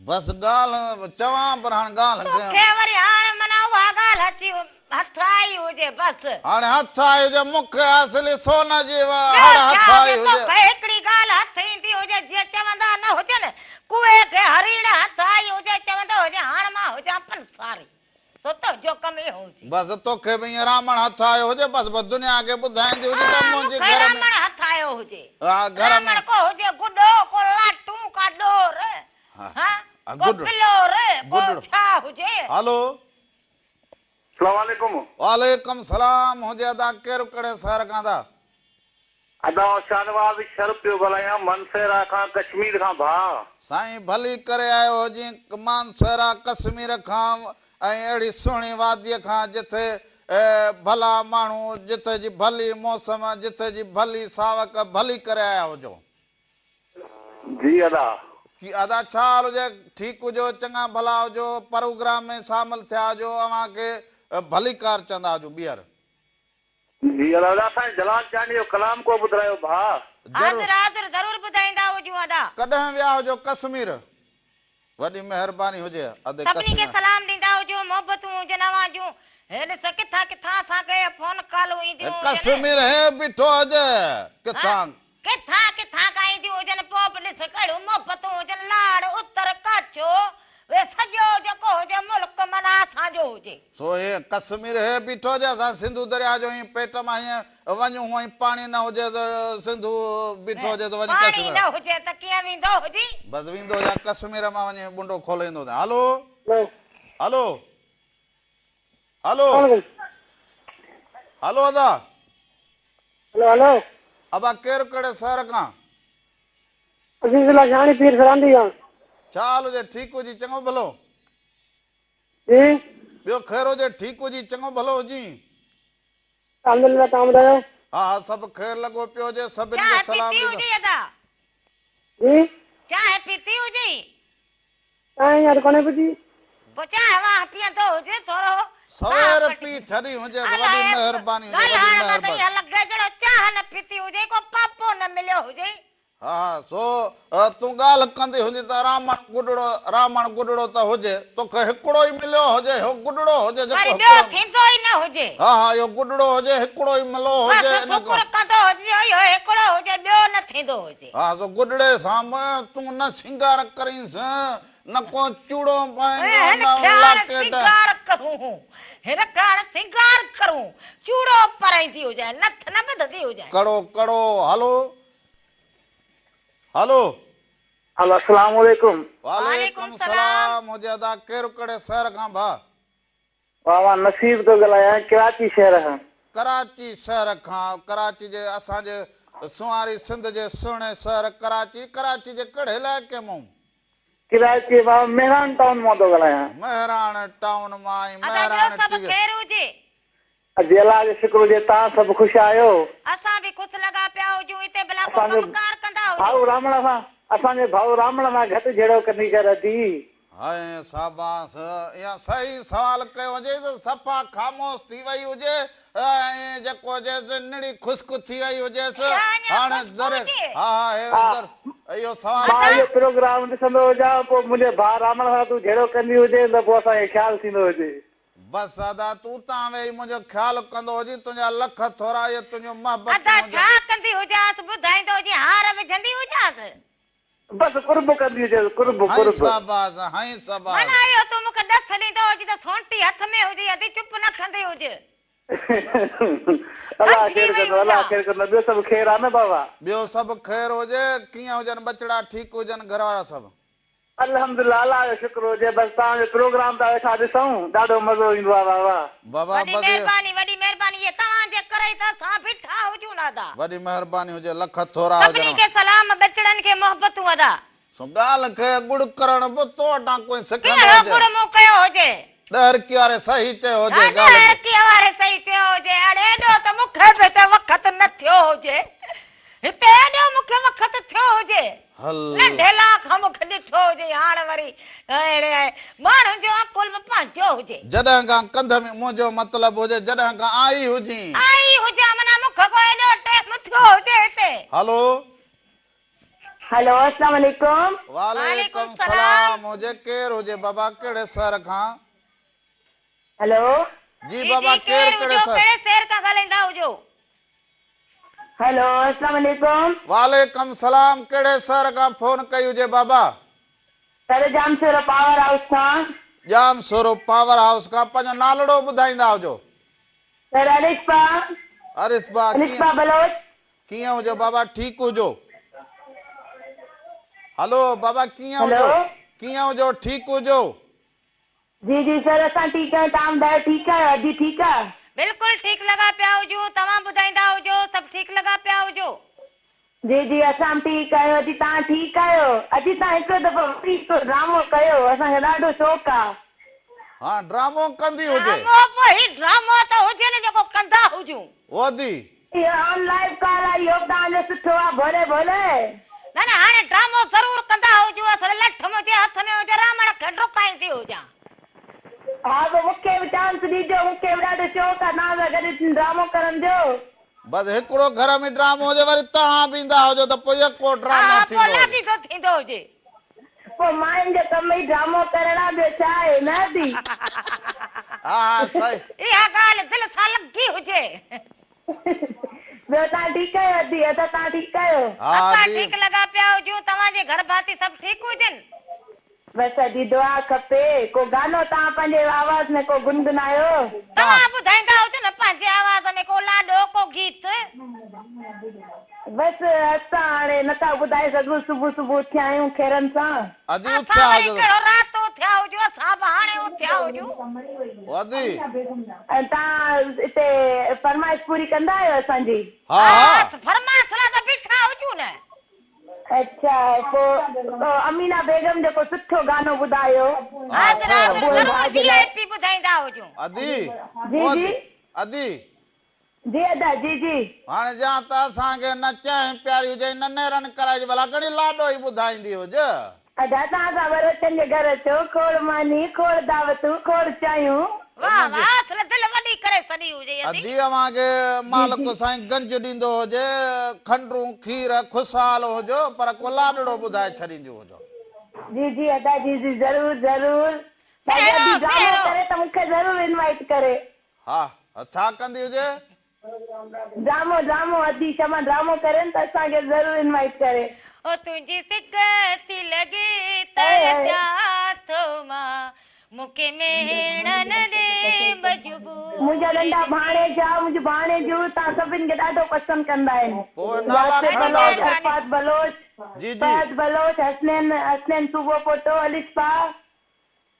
Speaker 1: بس ڳالهه چوان پر هاڻ ڳالهه ڪيان.
Speaker 2: توکي وري هاڻ معنيٰ اها ڳالهه اچي هٿ آئي هجي بس.
Speaker 1: هاڻي هٿ آئي هجي مون کي اصلي سون جي
Speaker 2: ٻيو
Speaker 1: هڙ هٿ
Speaker 2: ڇا
Speaker 1: آئي
Speaker 2: هجي
Speaker 1: هجي.
Speaker 2: توکي هڪڙي ڳالهه هٿ ايندي هجي جيئن چوندا نه هجن ڪوئي کي هريڙ هٿ آئي هجي چوندو هجي هاڻ مان هجان پنساري. سو تنهنجو ڪم اهو هجي.
Speaker 1: بس توکي به ائين رامڻ هٿ آيو هجي بس بس دنيا کي ٻڌائيندي هجي ته
Speaker 2: ها
Speaker 1: منهنجي
Speaker 2: مون کي
Speaker 1: گهر ۾.
Speaker 2: رامڻ هٿ آيو هجي.
Speaker 1: ها گهر ۾.
Speaker 2: رامڻ ڪو هجي گڏو ڪو لاٽون ڪا ڏور ها ڪو بلور ڪو ڇا هجي.
Speaker 1: هلو.
Speaker 5: سلام عليڪم.
Speaker 1: وعليڪم سلام هجي ادا ڪير ڪهڙي شهر کان ٿا.
Speaker 5: ادا شاهنواز شر پيو ڳالهايان مانسهرا کان ڪشمير کان ڀاء.
Speaker 1: سائين ڀلي ڪري آيو هجين مانسهرا ڪشمير کان ۽ اهڙي سهڻي واديء کان جٿي ڀلا ماڻهو جٿي جي ڀلي موسم جٿي جي ڀلي ساوڪ ڀلي ڪري آيا هجو.
Speaker 5: جي ادا.
Speaker 1: ڪي ادا ڇا حال هجي ٺيڪ هجو چڱا ڀلا هجو پروگرام ۾ شامل ٿيا هجو اوهان کي ڀليڪار چوندا هجون ٻيهر.
Speaker 5: جي ادا ادا سائين جلال چانڊيي جو ڪلام ڪو ٻڌرايو ڀاء.
Speaker 2: حاضر حاضر ضرور ٻڌائيندا هجون ادا.
Speaker 1: ڪڏهن ويا هجو ڪشمير وڏي مهرباني هجي ادي
Speaker 2: سڀني کي
Speaker 1: ڪشمير.
Speaker 2: سلام ڏيندا هجون محبتون هجن اوهان جون هي ڏس ڪٿان ڪٿان اسان کي فون ڪالون اينديون هجن.
Speaker 1: ڪشمير هي بيٺو هجي ڪٿان.
Speaker 2: ڪٿان ڪٿان کان اينديون هجن پوء به ڏس ڪهڙيون محبتون هجن لاڙ اتر ڪاڇو وي سڄو جيڪو هجي ملڪ معنيٰ اسان جو هجي.
Speaker 1: سو هي ڪشمير هي بيٺو هجي اسان سنڌو درياء جو هين پيٽ مان هيئن وڃون هونئن پاڻي نه هجي ته سنڌو بيٺو هجي ته وڃي
Speaker 2: پاڻي
Speaker 1: ڪشمير
Speaker 2: نه هجي ته ڪيئن ويندو هجي.
Speaker 1: بس ويندو هجان ڪشمير مان وڃي ٻنڊو کوليندو هجان هلو هلو هلو هلو ادا.
Speaker 6: هلو هلو.
Speaker 1: ابا ڪير ڪهڙي شهر کان.
Speaker 6: عزيز الله شاهاڻي پير سراندي کان.
Speaker 1: ڇا حال هجي ٺيڪ هجي چڱو ڀلو.
Speaker 6: جي.
Speaker 1: ٻيو خير هجي ٺيڪ هجي چڱو ڀلو هجين.
Speaker 6: الحمدلله توهان ٻڌايو.
Speaker 1: ها ها سڀ خير لڳو پيو هجي سڀني کي
Speaker 2: چانهه
Speaker 1: سلام
Speaker 2: پيتي
Speaker 1: ڏيندو.
Speaker 2: هجي ادا.
Speaker 6: جي.
Speaker 2: چانهه پيتي هجي.
Speaker 6: چانهه اڃا ته ڪونهي پيتي.
Speaker 2: پوء چانهه وانهه پيئندو هجي ٿورو
Speaker 1: سوير پي ڇڏي هجيس وڏي مهرباني هجي وڏي
Speaker 2: ڳالهائڻ مان ته
Speaker 1: مهرباني.
Speaker 2: ائين لڳي جهڙو چانهه نه پيتي هجي ڪو پاپو نه مليو هجي.
Speaker 1: ها ها سو تون ڳالهه ڪندي هجين ته رامڻ گڏڙو رامڻ گڏڙو ته هجي توکي هڪڙو ئي مليو هجي اهو گڏڙو هجي جيڪو
Speaker 2: وري ٻيو
Speaker 1: هڪڙو
Speaker 2: ٿيندو ئي نه هجي.
Speaker 1: ها ها اهو گڏڙو هجي هڪڙو ئي ملو
Speaker 2: بس
Speaker 1: هجي ان
Speaker 2: شڪر
Speaker 1: کان
Speaker 2: ڪندو هجي جو اهو هڪڙو هجي ٻيو نه ٿيندو هجي.
Speaker 1: ها سو گڏڙي سان به تون نه سينگار ڪرينس نه ڪو چوڙو پائيندو
Speaker 2: هن
Speaker 1: نه
Speaker 2: کي هاڻ
Speaker 1: لاڪيٽ.
Speaker 2: سينگار ڪرون هن کي هاڻ سينگار ڪرون چوڙو پارائيندي هجانء نٿ نه ٻڌندي هجانء.
Speaker 1: ڪڙو ڪڙو هلو هلو.
Speaker 5: هلو السلام عليڪم.
Speaker 1: وعليڪم سلام هجي ادا ڪير ڪهڙي شهر کان ڀاء.
Speaker 5: ڀاء مان نصيب ٿو ڳالهايان ڪراچي شهر کان.
Speaker 1: ڪراچي شهر کان ڪراچي جي اسان جي سونهاري سنڌ جي سهڻي شهر ڪراچي ڪراچي جي ڪهڙي علائقي مون.
Speaker 5: ڪراچي مان مهراڻ ٽائون مان ٿو ڳالهايان.
Speaker 1: مهراڻ ٽائون مان ۽
Speaker 2: ادا ٻيو
Speaker 1: مهراڻ
Speaker 2: سڀ
Speaker 1: ٽي.
Speaker 2: خير هجي.
Speaker 5: ادي الله جو شڪر هجي توهان سڀ خوش آهيو.
Speaker 2: اسان به خوش لڳا پيا هجون اتي ڀلا ڪو
Speaker 5: اسان جو
Speaker 2: ڪم ڪار ڪندا
Speaker 5: ڀائو
Speaker 2: هجو.
Speaker 5: رامڻ سان اسان جي ڀائو رامڻ سان گهٽ جهيڙو ڪندي ڪر ادي.
Speaker 1: هائي شاباس اها صحيح سوال ڪيو هجي ته صفا خاموش ٿي وئي هجي ۽ جيڪو هجيس نڙي خشڪ ٿي وئي هجيس
Speaker 2: اها اڃا
Speaker 1: هاڻي
Speaker 2: خشڪ
Speaker 1: ذري
Speaker 2: هجي.
Speaker 1: ها ها هي
Speaker 5: ها
Speaker 1: ذر اهو سوال
Speaker 5: مان اهو پروگرام ڏسندو هجان پوء منهنجي ڀاء رامڻ سان تون جهيڙو ڪندي هجين ته پوء اسان کي خيال ٿيندو هجي.
Speaker 1: بس ادا تون تان ويهي منهنجو خيال ڪندو هجين تنهنجا لک ٿورا اهي تنهنجون محبتون
Speaker 2: ادا
Speaker 1: منهنجا.
Speaker 2: ڇا ڪندي هجانس ٻڌائيندو هجين هار وجهندي هجانس.
Speaker 5: بس قرب ڪندي هجيس قرب
Speaker 1: هائين
Speaker 5: قرب.
Speaker 1: شاباس هائين شاباس.
Speaker 2: معنيٰ اهو تون مون کي ڏس ڏيندو هجين ته سونٽي هٿ ۾ هجي ادي چپ نه ڪندي هج.
Speaker 5: الله
Speaker 2: سمجهي
Speaker 5: خير
Speaker 2: وئي
Speaker 5: ڪندو الله
Speaker 2: هجان.
Speaker 5: خير ڪندو ٻيو سڀ خير آ نه بابا.
Speaker 1: ٻيو سڀ خير هجي ڪيئن هجن ٻچڙا ٺيڪ هجن گهر وارا سڀ.
Speaker 5: الحمدلله الله جو شڪر هجي بس توهان جو پروگرام ٿا ويٺا ڏسون ڏاڍو مزو ايندو آ بابا.
Speaker 1: بابا
Speaker 2: وڏي
Speaker 1: بس
Speaker 2: مهرباني وڏي مهرباني اهي توهان جي ڪري ئي ته اسان بيٺا هجون ادا.
Speaker 1: وڏي مهرباني هجي لک ٿورا
Speaker 2: سڀني
Speaker 1: هجن.
Speaker 2: کي سلام ٻچڙن کي محبتون ادا.
Speaker 1: سو ڳالهه کي ڳڙ ڪرڻ به تو وٽان ڪوئي سکندو
Speaker 2: ڪهڙو
Speaker 1: هجي.
Speaker 2: ڳڙ مون ڪيو هجي.
Speaker 1: ڏهرڪي واري صحيح چيو هجي
Speaker 2: ها
Speaker 1: ڳالهه کي.
Speaker 2: ڏهرڪي واري صحيح چيو هجي اڙي ايڏو ته مون کي به ته وقت نه ٿيو هجي. هتي ايڏو مون کي وقت ٿيو هجي.
Speaker 1: هل.
Speaker 2: ننڍي لاء کان مون کي ڏٺو هجي هاڻ وري اهڙي ماڻهن جو عقل به پنهنجو هجي.
Speaker 1: جڏهن کان ڪنڌ ۾ منهنجو مطلب هجي جڏهن کان آئي هجين.
Speaker 2: آئي هجان معنيٰ مون کي ڪو ايڏو ٽيم ٿيو هجي هتي.
Speaker 1: هلو.
Speaker 7: هلو اسلام عليڪم.
Speaker 1: وعليڪم سلام هجي ڪير هجي بابا ڪهڙي شهر کان.
Speaker 7: هلو.
Speaker 1: جي بابا ڪير ڪهڙي شهر.
Speaker 2: ڪهڙي شهر کان ڳالهائيندا هجو.
Speaker 7: هلو اسلام عليڪم.
Speaker 1: وعليڪم سلام ڪهڙي شهر کان فون ڪئي هجي بابا.
Speaker 7: سر ڄامشورو پاور هائوس کان.
Speaker 1: ڄامشورو پاور هائوس کان پنهنجو نالڙو ٻڌائيندا هجو.
Speaker 7: سر ارشبا.
Speaker 1: ارشبا
Speaker 7: ارشبا بلوچ.
Speaker 1: ڪيئن هجو بابا ٺيڪ هجو. هلو بابا ڪيئن هجو ڪيئن هجو ٺيڪ هجو.
Speaker 7: جي جي سر اسان ٺيڪ آهيون توهان ٻڌايو ٺيڪ آهيو ادي ٺيڪ آ.
Speaker 2: بلڪل ٺيڪ لڳا پيا هجون توهان ٻڌائيندا هجو سڀ ٺيڪ لڳا پيا هجو.
Speaker 7: جي جي اسان به ٺيڪ آهيون ادي توهان ٺيڪ آهيو ادي توهان هڪڙو دفعو وري هڪڙو ڊرامو ڪيو اسان کي ڏاڍو شوق آ.
Speaker 1: ها ڊرامو ڪندي هجي.
Speaker 2: ڊرامو پوء هي ڊرامو ته هجي نه جيڪو ڪندا هجون.
Speaker 1: او ادي.
Speaker 7: اهو آن لائيو ڪال آ اهو به توهان جو سٺو آ ڀولي ڀولي.
Speaker 2: نه نه هاڻي ڊرامو ضرور ڪندا هجون اصل لٺ منهنجي هٿ ۾ هجي رامڻ کي ڊڪائيندي هجان.
Speaker 7: ها پوء مون کي به چانس ڏجو مون کي به ڏاڍو شوق آ توهان سان گڏ ڊرامو ڪرڻ جو.
Speaker 1: بس هڪڙو گهر ۾ ڊرامو هجي وري توهان به ايندا هجو ته پوء يڪو ڊرامو
Speaker 2: ها پوء
Speaker 1: ٿيندو هجي.
Speaker 2: لاڳيتو ٿيندو هجي.
Speaker 7: پوء ماين جو ڪم ئي ڊرامو ڪرڻ آ ٻيو ڇا آهي نه ادي.
Speaker 1: ها ها صحيح.
Speaker 2: اها ڳالهه دل سان لڳي هجي.
Speaker 7: ٻيو توهان ٺيڪ آهيو ادي ادا توهان ٺيڪ آهيو.
Speaker 1: ها
Speaker 2: اسان
Speaker 1: ادي.
Speaker 2: ٺيڪ لڳا پيا هجون توهان جي گهر ڀاتي سڀ ٺيڪ هجن.
Speaker 7: بس ادي دعا کپي ڪو گانو توهان پنهنجي آواز ۾ ڪو گنگنايو.
Speaker 2: توهان ٻڌائيندا هجو نه پنهنجي آواز ۾ ڪو لاڏو ڪو گيت.
Speaker 7: بس اسان هاڻي نٿا ٻڌائي سگهون صبح صبح اٿيا آهيون خيرن سان.
Speaker 1: ادي
Speaker 2: اسان
Speaker 1: اٿيا
Speaker 2: وري
Speaker 1: هجو ته.
Speaker 2: ڪهڙو رات اٿيا هجون اسان به هاڻي اٿيا هجون.
Speaker 1: او ادي.
Speaker 7: ۽ توهان اتي فرمائش پوري ڪندا آهيو اسان جي.
Speaker 1: ها ها.
Speaker 2: فرمائش لاء ته بيٺا هجون نه.
Speaker 7: اڇا پوء امينه بيگم جو ڪو سٺو گانو ٻڌايو.
Speaker 1: ها
Speaker 2: حاضر حاضر
Speaker 7: ابو ۽
Speaker 2: ضرور
Speaker 7: ڀاء جي
Speaker 2: وي
Speaker 7: لاء.
Speaker 2: آء پي ٻڌائيندا هجون.
Speaker 1: ادي
Speaker 7: جي
Speaker 1: او
Speaker 7: جي.
Speaker 1: ادي ادي.
Speaker 7: جي ادا جي جي.
Speaker 1: هاڻي جا ته اسان کي نه چانهه پياري هجي نه نيرن ڪرائي هجي ڀلا گهڻي لاڏو ئي ٻڌائيندي هج.
Speaker 7: ادا توهان سان ٻروچن جي گهر اچو کوڙ ماني کوڙ دعوتون کوڙ چانهيون.
Speaker 2: واه واه اصل دل وڏي ڪري ڇڏي هجي ادي.
Speaker 1: ادي اوهان کي مالڪ سائين گنج ڏيندو هجي کنڊون کير خوشحال هجو پر ڪو لاڏڙو ٻڌائي ڇڏينديون هجو.
Speaker 7: جي جي ادا جي جي ضرور ضرور سائين ادي ڊرامو ڪري ته مونکي ضرور انوائيٽ ڪري.
Speaker 1: ها ڇا ڪندي هجي.
Speaker 7: ڊرامو ڊرامو ادي شمع ڊرامو ڪرين ته اسان کي ضرور انوائيٽ ڪري.
Speaker 2: او تنهنجي سڪ ٿي لڳي ته اچان ٿو مان مونکي مهڻا نه ڏي مجبوري.
Speaker 7: منهنجا ننڍا ڀاڻيجا منهنجون ڀاڻيجون توهان سڀن کي ڏاڍو پسند ڪندا آهن.
Speaker 1: پوء نالا
Speaker 7: ياسر
Speaker 1: کڻندا
Speaker 7: بلوچ
Speaker 1: هجو.
Speaker 7: عرفات بلوچ
Speaker 1: جي جي.
Speaker 7: فهد بلوچ حسنين حسنين صوبو پوٽو الشفا.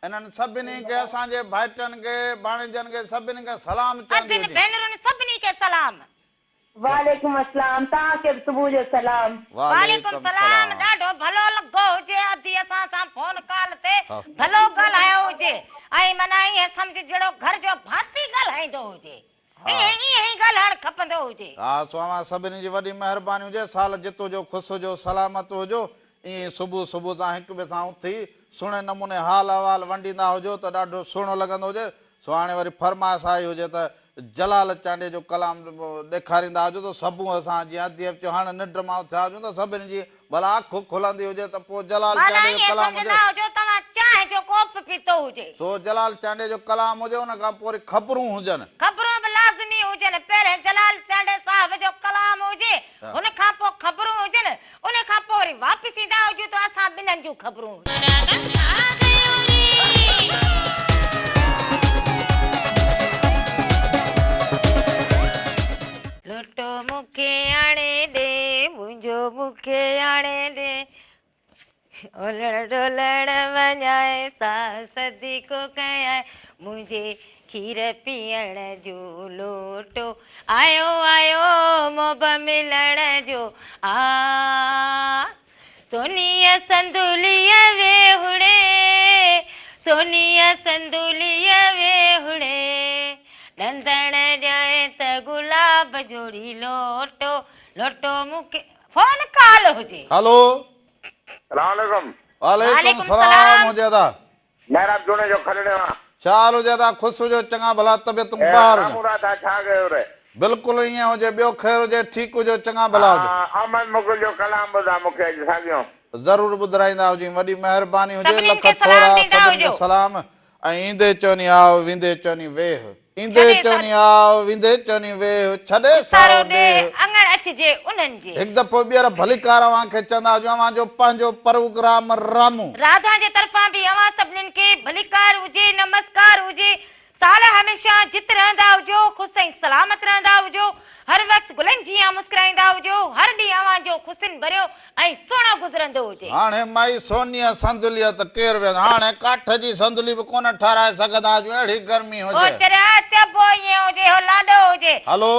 Speaker 1: انهن سڀني کي اسان جي ڀائٽن کي ڀاڻيجن کي سڀني کي سلام چوندي
Speaker 2: ادين
Speaker 1: هجين.
Speaker 2: ڀينرن سڀني کي سلام.
Speaker 7: وعليڪم السلام توهان کي به صبح جو سلام.
Speaker 2: وعليڪم سلام ڏاڍو ڀلو لڳو هجي ادي اسان سان فون ڪال تي ڀلو ڳالهايو هجي ۽ معنيٰ ائين سمجهه جهڙو گهر جو ڀاتي ڳالهائيندو هجي ائين ائين ئي ڳالهائڻ کپندو هجي.
Speaker 1: ها سو اوهان سڀني جي وڏي مهرباني هجي سال جت هجو خوش هجو سلامت هجو ائين ئي صبح صبح سان هڪ ٻئي سان اٿي سهڻي نموني حال احوال ونڊيندا هجو ته ڏاڍو سهڻو لڳندو هجي. سو هاڻي وري فرمائش آئي هجي ته جلال چانڊيي جو ڪلام ڏيکاريندا هجو ته صبح سان جيئن اديء چيو هاڻ ننڊ مان اٿيا هجون ته سڀني جي ڀلا اک کلندي هجي ته پوء جلال
Speaker 2: معنيٰ
Speaker 1: چانڊيي جو
Speaker 2: ائين
Speaker 1: ڪلام هجي.
Speaker 2: سمجهندا هجو توهان چانهه جو ڪوپ پيتو هجي.
Speaker 1: سو جلال چانڊيي جو ڪلام هجي ان کان پوء وري خبرون هجن.
Speaker 2: خبرون به لازمي هجن. پهرين جلال چانڊيي صاحب جو ڪلام هجي ان کان پوء خبرون هجن. ان کان پوء وري واپس ايندا هجون ته اسان ٻنهن جون خبرون هجن. لوٽو مون کي آڻي ڏي، منهنجو مون کي آڻي ڏي. اولڻ ڍولڻ وڃائي سا صدقو ڪيائين منهنجي کير پيئڻ جو لوٽو آيو آيو محب ملڻ جو آ سونيء صندوليء ويهڙي سونيء صندوليء ويهڙي ڏندڻ ڏيانء ته گلاب جوڙي لوٽو لوٽو مون کي فون ڪال هجي.
Speaker 1: هلو.
Speaker 5: سلام عليڪم.
Speaker 1: وعليڪم سلام هجي ادا.
Speaker 5: محراب جوڻيجو کلڙيو آن.
Speaker 1: ڇا حال هجي ادا خوش هجو چڱا ڀلا طبيعتون بهار هجن.
Speaker 5: رامو راڌا ڇا ڪيو ري.
Speaker 1: بلڪل ائين هجي ٻيو خير هجي ٺيڪ هجو چڱا ڀلا هجو.
Speaker 5: احمد مغل جو ڪلام ٻڌاء مونکي اڄ ساڳيو.
Speaker 1: ضرور ٻڌرائيندا هجين وڏي مهرباني هجي
Speaker 2: سڀنين
Speaker 1: لک
Speaker 2: کي
Speaker 1: ٿورا
Speaker 2: سلام ڏيندا
Speaker 1: سڀني کي
Speaker 2: هجو.
Speaker 1: سلام ۽ ايندي چوني آء ويندي چوني ويهه. ايندي
Speaker 2: ڇڏي
Speaker 1: چوني آء ويندي چوني ويهه ڇڏي
Speaker 2: سارو
Speaker 1: سارو
Speaker 2: ڏيهه
Speaker 1: ڏيهه.
Speaker 2: اڱڻ اچجي انهن جي.
Speaker 1: هڪ دفعو ٻيهر ڀليڪار اوهان کي چوندا هجون اوهان جو پنهنجو پروگرام رامون.
Speaker 2: راڌا جي طرفان به اوهان سڀنين کي ڀليڪار هجي نمسڪار هجي سال هميشه جت رهندا هجو خوش ۽ سلامت رهندا هجو هر وقت گلن جيان مسڪرائيندا هجو هر ڏينهن اوهان جو خوشين ڀريو ۽ سهڻو گذرندو هجي.
Speaker 1: هاڻي مائي سونيء صندليء ته ڪير ويهندو؟ هاڻي ڪاٺ جي صندلي به ڪونه ٺهرائي سگهندا آهيون، اهڙي گرمي
Speaker 2: هو
Speaker 1: هجي.
Speaker 2: چريا چئبو ائين هجي، هو لاڏو هجي.
Speaker 1: هلو.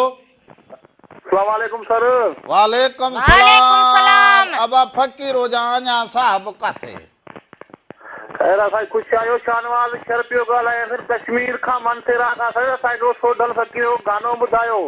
Speaker 5: اسلام عليڪم سر.
Speaker 1: وعليڪم
Speaker 2: وعليڪم
Speaker 1: سلام
Speaker 2: سلام.
Speaker 1: ابا فقير هجان اڃان صاحب ڪاٿي.
Speaker 5: خير آ سائين خوش آهيو شاهنواز شر پيو ڳالهايان سر ڪشمير کان مانسيرا کان سر اسان جو سوڍل فقير جو گانو ٻڌايو.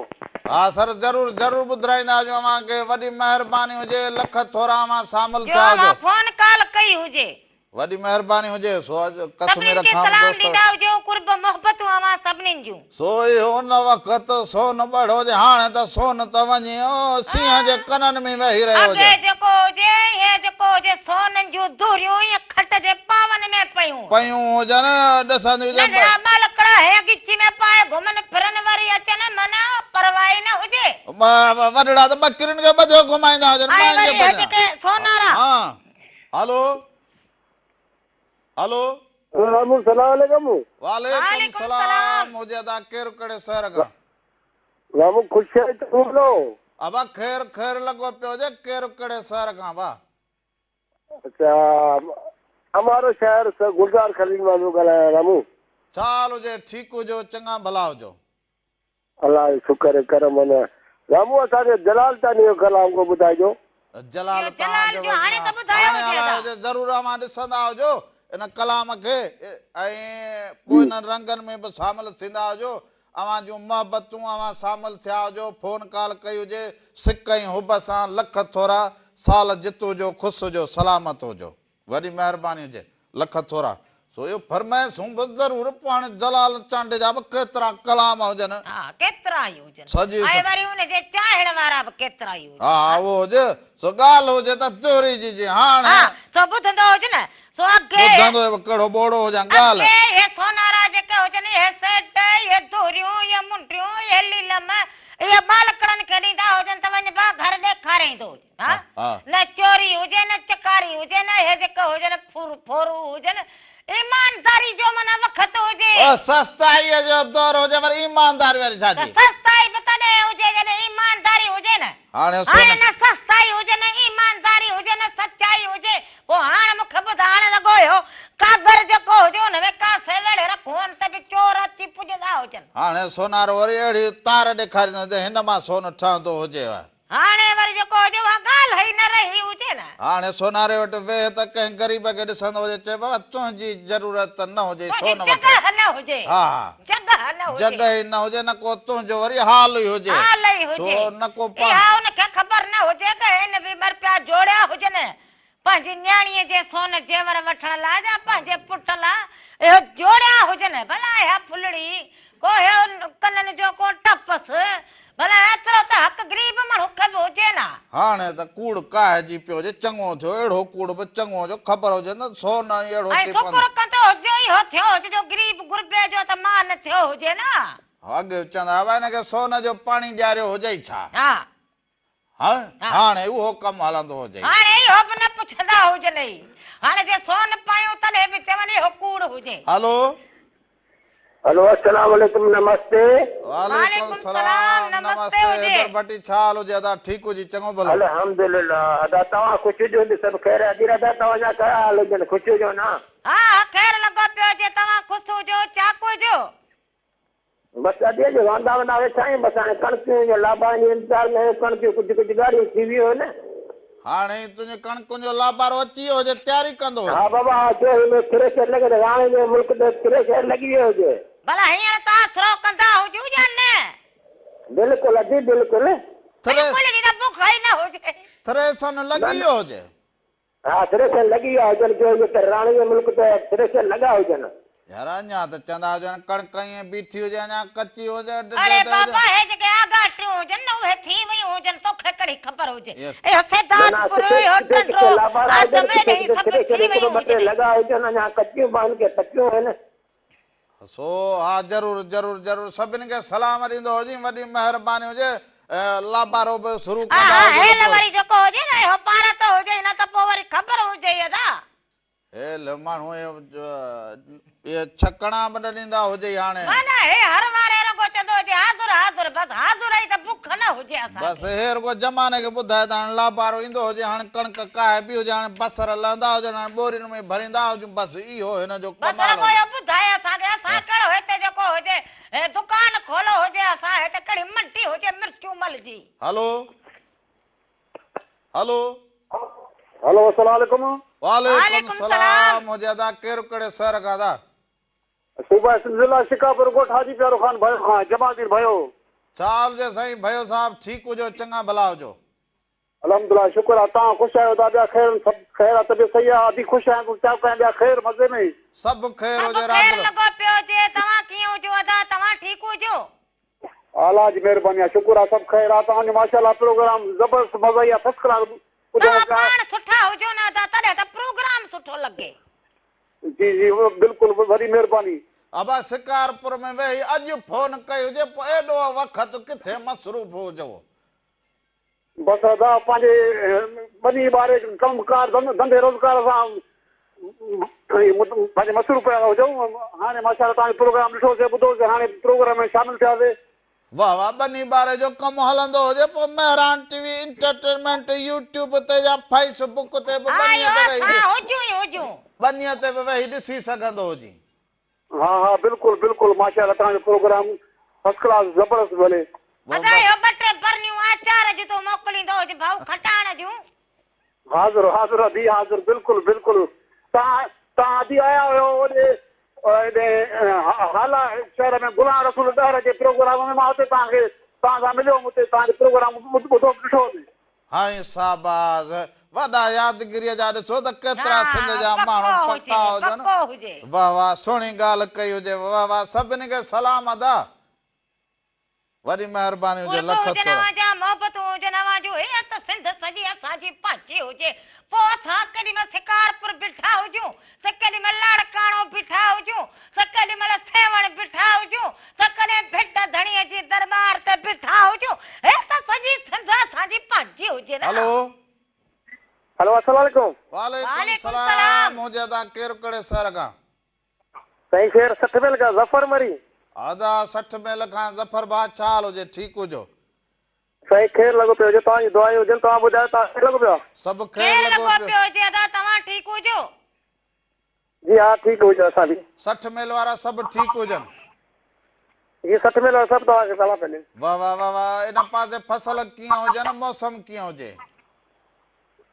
Speaker 1: ها سر ضرور ضرور ٻڌرائيندا هجون اوهان کي وڏي مهرباني هجي لک ٿورا اوهان شامل
Speaker 2: جو
Speaker 1: ٿيا هجو.
Speaker 2: اوهان فون ڪال ڪئي هجي.
Speaker 1: وڏي مهرباني هجي سو اڄ ڪشمير
Speaker 2: سڀنين کي
Speaker 1: کان
Speaker 2: سلام
Speaker 1: دوست.
Speaker 2: ڏيندا هجو قرب محبتون اوهان سڀنين جون.
Speaker 1: سو اهو ان وقت سون ٻڙو هجي هاڻي ته سون ته وڃي سينهن جي ڪنن ۾ ويهي رهيو هجي.
Speaker 2: اڳي جيڪو هجي هي جيڪو هجي سون جون ڌوريون ائين کٽ جي پاون ۾ پيون.
Speaker 1: پيون هجن ڏسندي هجي.
Speaker 2: ننڍڙا ٻالڪڙا هي ڳچي ۾ پائي گهمن ڦرن وري اچن معنيٰ پرواهه ئي نه هجي.
Speaker 1: وڏڙا ته ٻڪرين کي ٻڌيو گهمائيندا هجن
Speaker 2: ۽
Speaker 1: ماين کي
Speaker 2: وري هي
Speaker 1: ٻڌيان.
Speaker 2: جيڪي سونارا.
Speaker 1: ها هلو. هلو.
Speaker 4: رامو سلام عليڪم.
Speaker 1: وعليڪم سلام هجي ادا ڪير ڪهڙي شهر کان.
Speaker 4: رامو خوش آهين ته بولو.
Speaker 1: ابا خير خير لڳو پيو هجي ڪير ڪهڙي شهر کان ڀا.
Speaker 4: اچا امارو شهر گلزار خليل مان پيو ڳالهايان رامو.
Speaker 1: ڇا حال هجي ٺيڪ هجو چڱا ڀلا هجو.
Speaker 4: الله جو شڪر ۽ ڪرم ان رامو اسان کي جلال تاني جو ڪلام ڪو ٻڌائجو.
Speaker 1: جلال تان جو هاڻي الائي هجي ضرور اوهان ڏسندا هجو ان ڪلام کي ۽ پوء انهن رنگن ۾ به شامل ٿيندا هجو اوهان جون محبتون اوهان شامل ٿيا هجو فون ڪال ڪئي هجي سڪ ۽ حب سان لک ٿورا سال جت هجو خوش هجو سلامت هجو. وڏي مهرباني هجي. لک ٿورا. سو اهو فرمائشون به ضرور پوء هاڻي جلال چانڊيي جا به ڪيترا ڪلام هجن.
Speaker 2: ها ڪيترا ئي هجن.
Speaker 1: سڄي
Speaker 2: ۽ وري ان جي چاهڻ وارا به ڪيترا ئي هجن.
Speaker 1: ها ها اهو هجي. سو ڳالهه هجي ته دهري جي جي هاڻي.
Speaker 2: ها سو ٻڌندو هج نه. سو اڳي.
Speaker 1: ٻڌندو هي ڪهڙو ٻوڙو هجان ڳالهه.
Speaker 2: اڳي اهي سونارا جيڪي هجن اهي سيٽ اهي دهريون اهي منڊيون اهي ليلم اهي ٻالڪڙن کي ڏيندا هجن ته وڃ با گهر ڏيکاريندو هج. ها نه چوري هجي نه چڪاري هجي نه اهي جيڪي هجن ڦر ڦورو هجن ايمانداري جو معنيٰ وقت هجي.
Speaker 1: او سستائيء جو دور هجي پر ايمانداري وري ڇا
Speaker 2: جي. ته سستائي به تڏهن هجي جڏهن ايمانداري هجي نه. هاڻي نه سستائي هجي نه ايمانداري هجي نه سچائي هجي پوء هاڻ مون کي ٻڌ هاڻ رڳو اهو ڪاڳر جيڪو هجي ان ۾ ڪا سيوڙي رکون ته به چور اچي پڄندا هجن.
Speaker 1: هاڻي سونارو وري اهڙي تار ڏيکاريندو ته هن مان سون ٺهندو هجي.
Speaker 2: هاڻي وري جيڪو هجي اها ڳالهه ئي نه رهي هجي نه.
Speaker 1: هاڻي سوناري وٽ ويهه ته ڪنهن غريب کي ڏسندو هجي چئي بابا تنهنجي ضرورت نه هجي
Speaker 2: تنهنجي
Speaker 1: سون وٺ.
Speaker 2: جڳهه نه هجي.
Speaker 1: ها ها.
Speaker 2: جڳهه نه هجي.
Speaker 1: جڳهه ئي نه هجي نه ڪو تنهنجو وري حال ئي هجي.
Speaker 2: حال ئي هجي.
Speaker 1: سو نه ڪو پاڻ.
Speaker 2: اها ان کي خبر نه هجي ته هن به ٻه رپيا جوڙيا هجن پنهنجي نياڻيء جي سون زيور وٺڻ لاء يا پنهنجي پٽ لاء اهو جوڙيا هجن ڀلا اها ڦلڙي ڪو اهو ڪنن جو ڪو ٽپس ڀلا ايترو ته حق غريب ماڻهو کي به هجي نه.
Speaker 1: هاڻي ته ڪوڙ ڪاهجي پيو هجي چڱو ٿيو اهڙو ڪوڙ به چڱو جو خبر هجي نه سون ۽ اهڙو
Speaker 2: ۽
Speaker 1: ٿي پوندو.
Speaker 2: شڪر ڪندو هجي اهو ٿيو هجي جو غريب غربي جو ته مان نه ٿيو هجي نه.
Speaker 1: اڳ چوندا هئا هن کي سون جو پاڻي ڏياريو هجئي ڇا.
Speaker 2: ها.
Speaker 1: ها هاڻي اهو ڪم هلندو هجئي.
Speaker 2: هاڻي اهو به نه پڇندا هجنئي. هاڻي جي سون پايون تڏهن به چون اهو ڪوڙ هجي.
Speaker 1: هلو.
Speaker 3: هلو السلام عليڪم نمستي.
Speaker 1: وعليڪم السلام نمستي حيدر ڀٽي ڇا حال هجي ادا ٺيڪ هجي چڱو ڀلو.
Speaker 3: الحمدلله ادا توهان خوش هجو ته سڀ خير آهي ادا توهان جا ڪهڙا حال هجن خوش هجو نه.
Speaker 2: ها ها خير لڳو پيو هجي توهان خوش هجو چاڪ هجو.
Speaker 3: بس ادي اڄ واندا واندا ويٺا آهيون بس هاڻي ڪڻڪيون جو لابارن جي انتظار ۾ آهيون ڪڻڪيون ڪجهه ڪجهه ڳاڙهيون ٿي ويون آهن.
Speaker 1: هاڻي تنهنجي ڪڻڪن جو لابارو اچي ويو هجي تياري ڪندو
Speaker 3: ها
Speaker 1: هجي.
Speaker 3: بابا ها چيو هن ۾ ٿريشر لڳي ته راڻي جي ملڪ تي ٿريشر لڳي ويو هجي.
Speaker 2: ڀلا هينئر توهان سرو ڪندا هجو يا نه؟
Speaker 3: بلڪل ادي بلڪل.
Speaker 2: بلڪل جي ته بک ئي نه هجي.
Speaker 1: ٿريشن لڳي ويو هجي.
Speaker 3: ها ٿريشر لڳي ويا هجن چيو هجي ته راڻي جي ملڪ ته ٿريشر لڳا هجن.
Speaker 1: يار اڃا ته چوندا هجن ڪڻڪ ائين بيٺي هجي اڃا ڪچي هجي ڊڍي
Speaker 2: اڙي
Speaker 1: تي هجي.
Speaker 2: بابا هي جيڪي آڳاٽيون هجن نه اهي ٿي ويون هجن توکي ڪهڙي خبر هجي
Speaker 1: اهو
Speaker 2: اهو
Speaker 3: نه نه
Speaker 2: سيدادپور
Speaker 3: ڪٿي
Speaker 2: اهو
Speaker 3: ڪٿي
Speaker 2: ٽنڊو
Speaker 3: ڪٿي لابارا هجن
Speaker 2: آدم
Speaker 3: ڪٿي
Speaker 2: اهي
Speaker 3: ڪٿي
Speaker 2: سڀ
Speaker 3: ٿريشر
Speaker 2: ٿي
Speaker 3: هڪڙو
Speaker 2: ويون
Speaker 3: ٻه ٽي
Speaker 2: هجن.
Speaker 3: لڳا هجن اڃا ڪچيون به آهن ڪي پڪيون آهن.
Speaker 1: سو ها ضرور ضرور ضرور سڀني کي سلام ڏيندو هجين وڏي مهرباني هجي لابارو به شروع ڪندا
Speaker 2: ها
Speaker 1: هجو ته
Speaker 2: هيل
Speaker 1: پوء.
Speaker 2: وري جيڪو هجي نه اهو پاراتو هجي نه ته پوء وري خبر هجي ادا.
Speaker 1: هيل ماڻهو اهي ڇڪڻا به نه ڏيندا هجئي هاڻي.
Speaker 2: معنيٰ هي هر واري رڳو چوندو هجي حاضر حاضر بس حاضر ئي ته بک نه هجي اسان
Speaker 1: بس
Speaker 2: کي.
Speaker 1: هي رڳو زماني کي ٻڌائي ته هاڻي لابارو ايندو هجي هاڻي ڪڻڪ ڪاهي به هجي هاڻي بصر لهندا هجن هاڻي ٻورين ۾ ڀريندا هجون بس اهو هن جو
Speaker 2: بس
Speaker 1: ڪمال
Speaker 2: رڳو
Speaker 1: هجي.
Speaker 2: اهو ٻڌائي اسان کي اسان ڪهڙو هتي جيڪو هجي هي دڪان کولو هجي اسان هتي ڪهڙي منڊي هجي مرچون مل جي.
Speaker 1: هلو هلو.
Speaker 5: هلو السلام عليڪم.
Speaker 1: وعليڪم السلام هجي ادا ڪير ڪهڙي شهر کان ادا.
Speaker 5: صوبه سنڌ ضلع شڪارپور ڳوٺ حاجي پيارو خان ڀيو کان جمال الدين ڀيو.
Speaker 1: ڇا حال هجي سائين ڀيو صاحب ٺيڪ هجو چڱا ڀلا هجو.
Speaker 5: الحمدلله شڪر آ توهان خوش آهيو ادا ٻيا خير سڀ خير آ طبيعت صحيح آ ادي خوش آهيان تون چاڪ آهين ٻيا خير مزي ۾.
Speaker 1: سڀ خير
Speaker 2: سڀ
Speaker 1: هجي
Speaker 2: خير
Speaker 1: رات
Speaker 2: لڳو پيو هجي توهان ڪيئن هجو ادا توهان ٺيڪ هجو.
Speaker 5: الله جي مهرباني آ شڪر آ سڀ خير آ توهان جو ماشاءالله پروگرام زبردست مزو آ فرسٽ ڪلاس ٻڌون
Speaker 2: توهان
Speaker 5: پيا.
Speaker 2: پاڻ سٺا هجو نه ادا تڏهن ته پروگرام سٺو لڳي.
Speaker 5: جي جي بلڪل وڏي مهرباني.
Speaker 1: ابا شڪارپور ۾ ويهي اڄ فون ڪئي هجي پوء ايڏو وقت ڪٿي مصروف هجو.
Speaker 5: بس ادا پنهنجي ٻني ٻاري ڪم ڪار ڌنڌي روزگار سان پنهنجي مصروف پيا هجون هاڻي ماشاءالله توهان جو پروگرام ڏٺوسي ٻڌوسي هاڻي پروگرام ۾ شامل ٿياسي.
Speaker 1: واه واه ٻني ٻاري جو ڪم هلندو هجي پوء Mehran T V entertainment YouTube تي يا فيس بڪ تي به ٻنيء تي ويهي
Speaker 2: اسان هجون ئي هجون.
Speaker 1: ٻنيء تي به ويهي ڏسي سگهندو هجين.
Speaker 5: ها ها بلڪل بلڪل ماشاءالله توهان جو پروگرام فرسٽ ڪلاس زبردست ڀلي.
Speaker 2: ادا اهو ٻه ٽي برنيون آچار جون تون موڪليندو هج ڀائو کٽاڻ جون.
Speaker 5: حاضر حاضر ادي حاضر بلڪل بلڪل توهان توهان ادي آيا هيو اوڏي هيڏي هالا شهر ۾ غلام رسول ڏهر جي پروگرام ۾ مان اتي توهان کي توهان سان مليو هوم اتي توهان جو پروگرام ٻڌو ڏٺو هوم.
Speaker 1: هائين شاباس وڏا يادگيريء جا ڏسو ته ڪيترا
Speaker 2: ها
Speaker 1: سنڌ جا
Speaker 2: پڪو
Speaker 1: ماڻهو
Speaker 2: هجي
Speaker 1: پڪا هجن
Speaker 2: پڪو هجي.
Speaker 1: واه واه سهڻي ڳالهه ڪئي هجي واه واه سڀني کي سلام ادا وڏي مهرباني هجي
Speaker 2: قرب
Speaker 1: لک
Speaker 2: هجن
Speaker 1: ٿورا.
Speaker 2: اوهان جا محبتون هجن اوهان جون هيء ته سنڌ سڄي اسان جي پنهنجي هجي پوء اسان ڪيڏي مهل شڪارپور بيٺا هجون ته ڪيڏي مهل لاڙڪاڻو بيٺا هجون ته ڪيڏي مهل سيوهڻ بيٺا هجون ته ڪڏهن ڀٽ ڌڻيء جي درٻار تي بيٺا هجون هيء ته سڄي سنڌ اسان جي پنهنجي هجي نه.
Speaker 1: هلو.
Speaker 4: هلو السلام عليڪم.
Speaker 1: وعليڪم
Speaker 2: وعليڪم
Speaker 1: سلام
Speaker 2: سلام.
Speaker 1: هجي ادا ڪير ڪهڙي شهر کان.
Speaker 4: سائين شهر 60 ميل کان ظفر مري.
Speaker 1: ادا 60 ميل کان ظفر ڀاء ڇا حال هجي ٺيڪ هجو.
Speaker 4: سائين خير لڳو پيو هجي توهان جي دعائون هجن توهان ٻڌايو توهان خير لڳو پيو آ.
Speaker 1: سڀ خير
Speaker 2: خير
Speaker 1: لڳو
Speaker 2: لڳو
Speaker 1: پيو.
Speaker 2: پيو هجي ادا توهان ٺيڪ هجو.
Speaker 4: جي ها ٺيڪ هجو اسان به.
Speaker 1: 60 ميل وارا سڀ ٺيڪ هجن.
Speaker 4: جي 60 ميل وارا سڀ توهان کي سلام پيا ڏين.
Speaker 1: واه واه واه واه ان پاسي فصل ڪيئن هجن موسم ڪيئن هجي.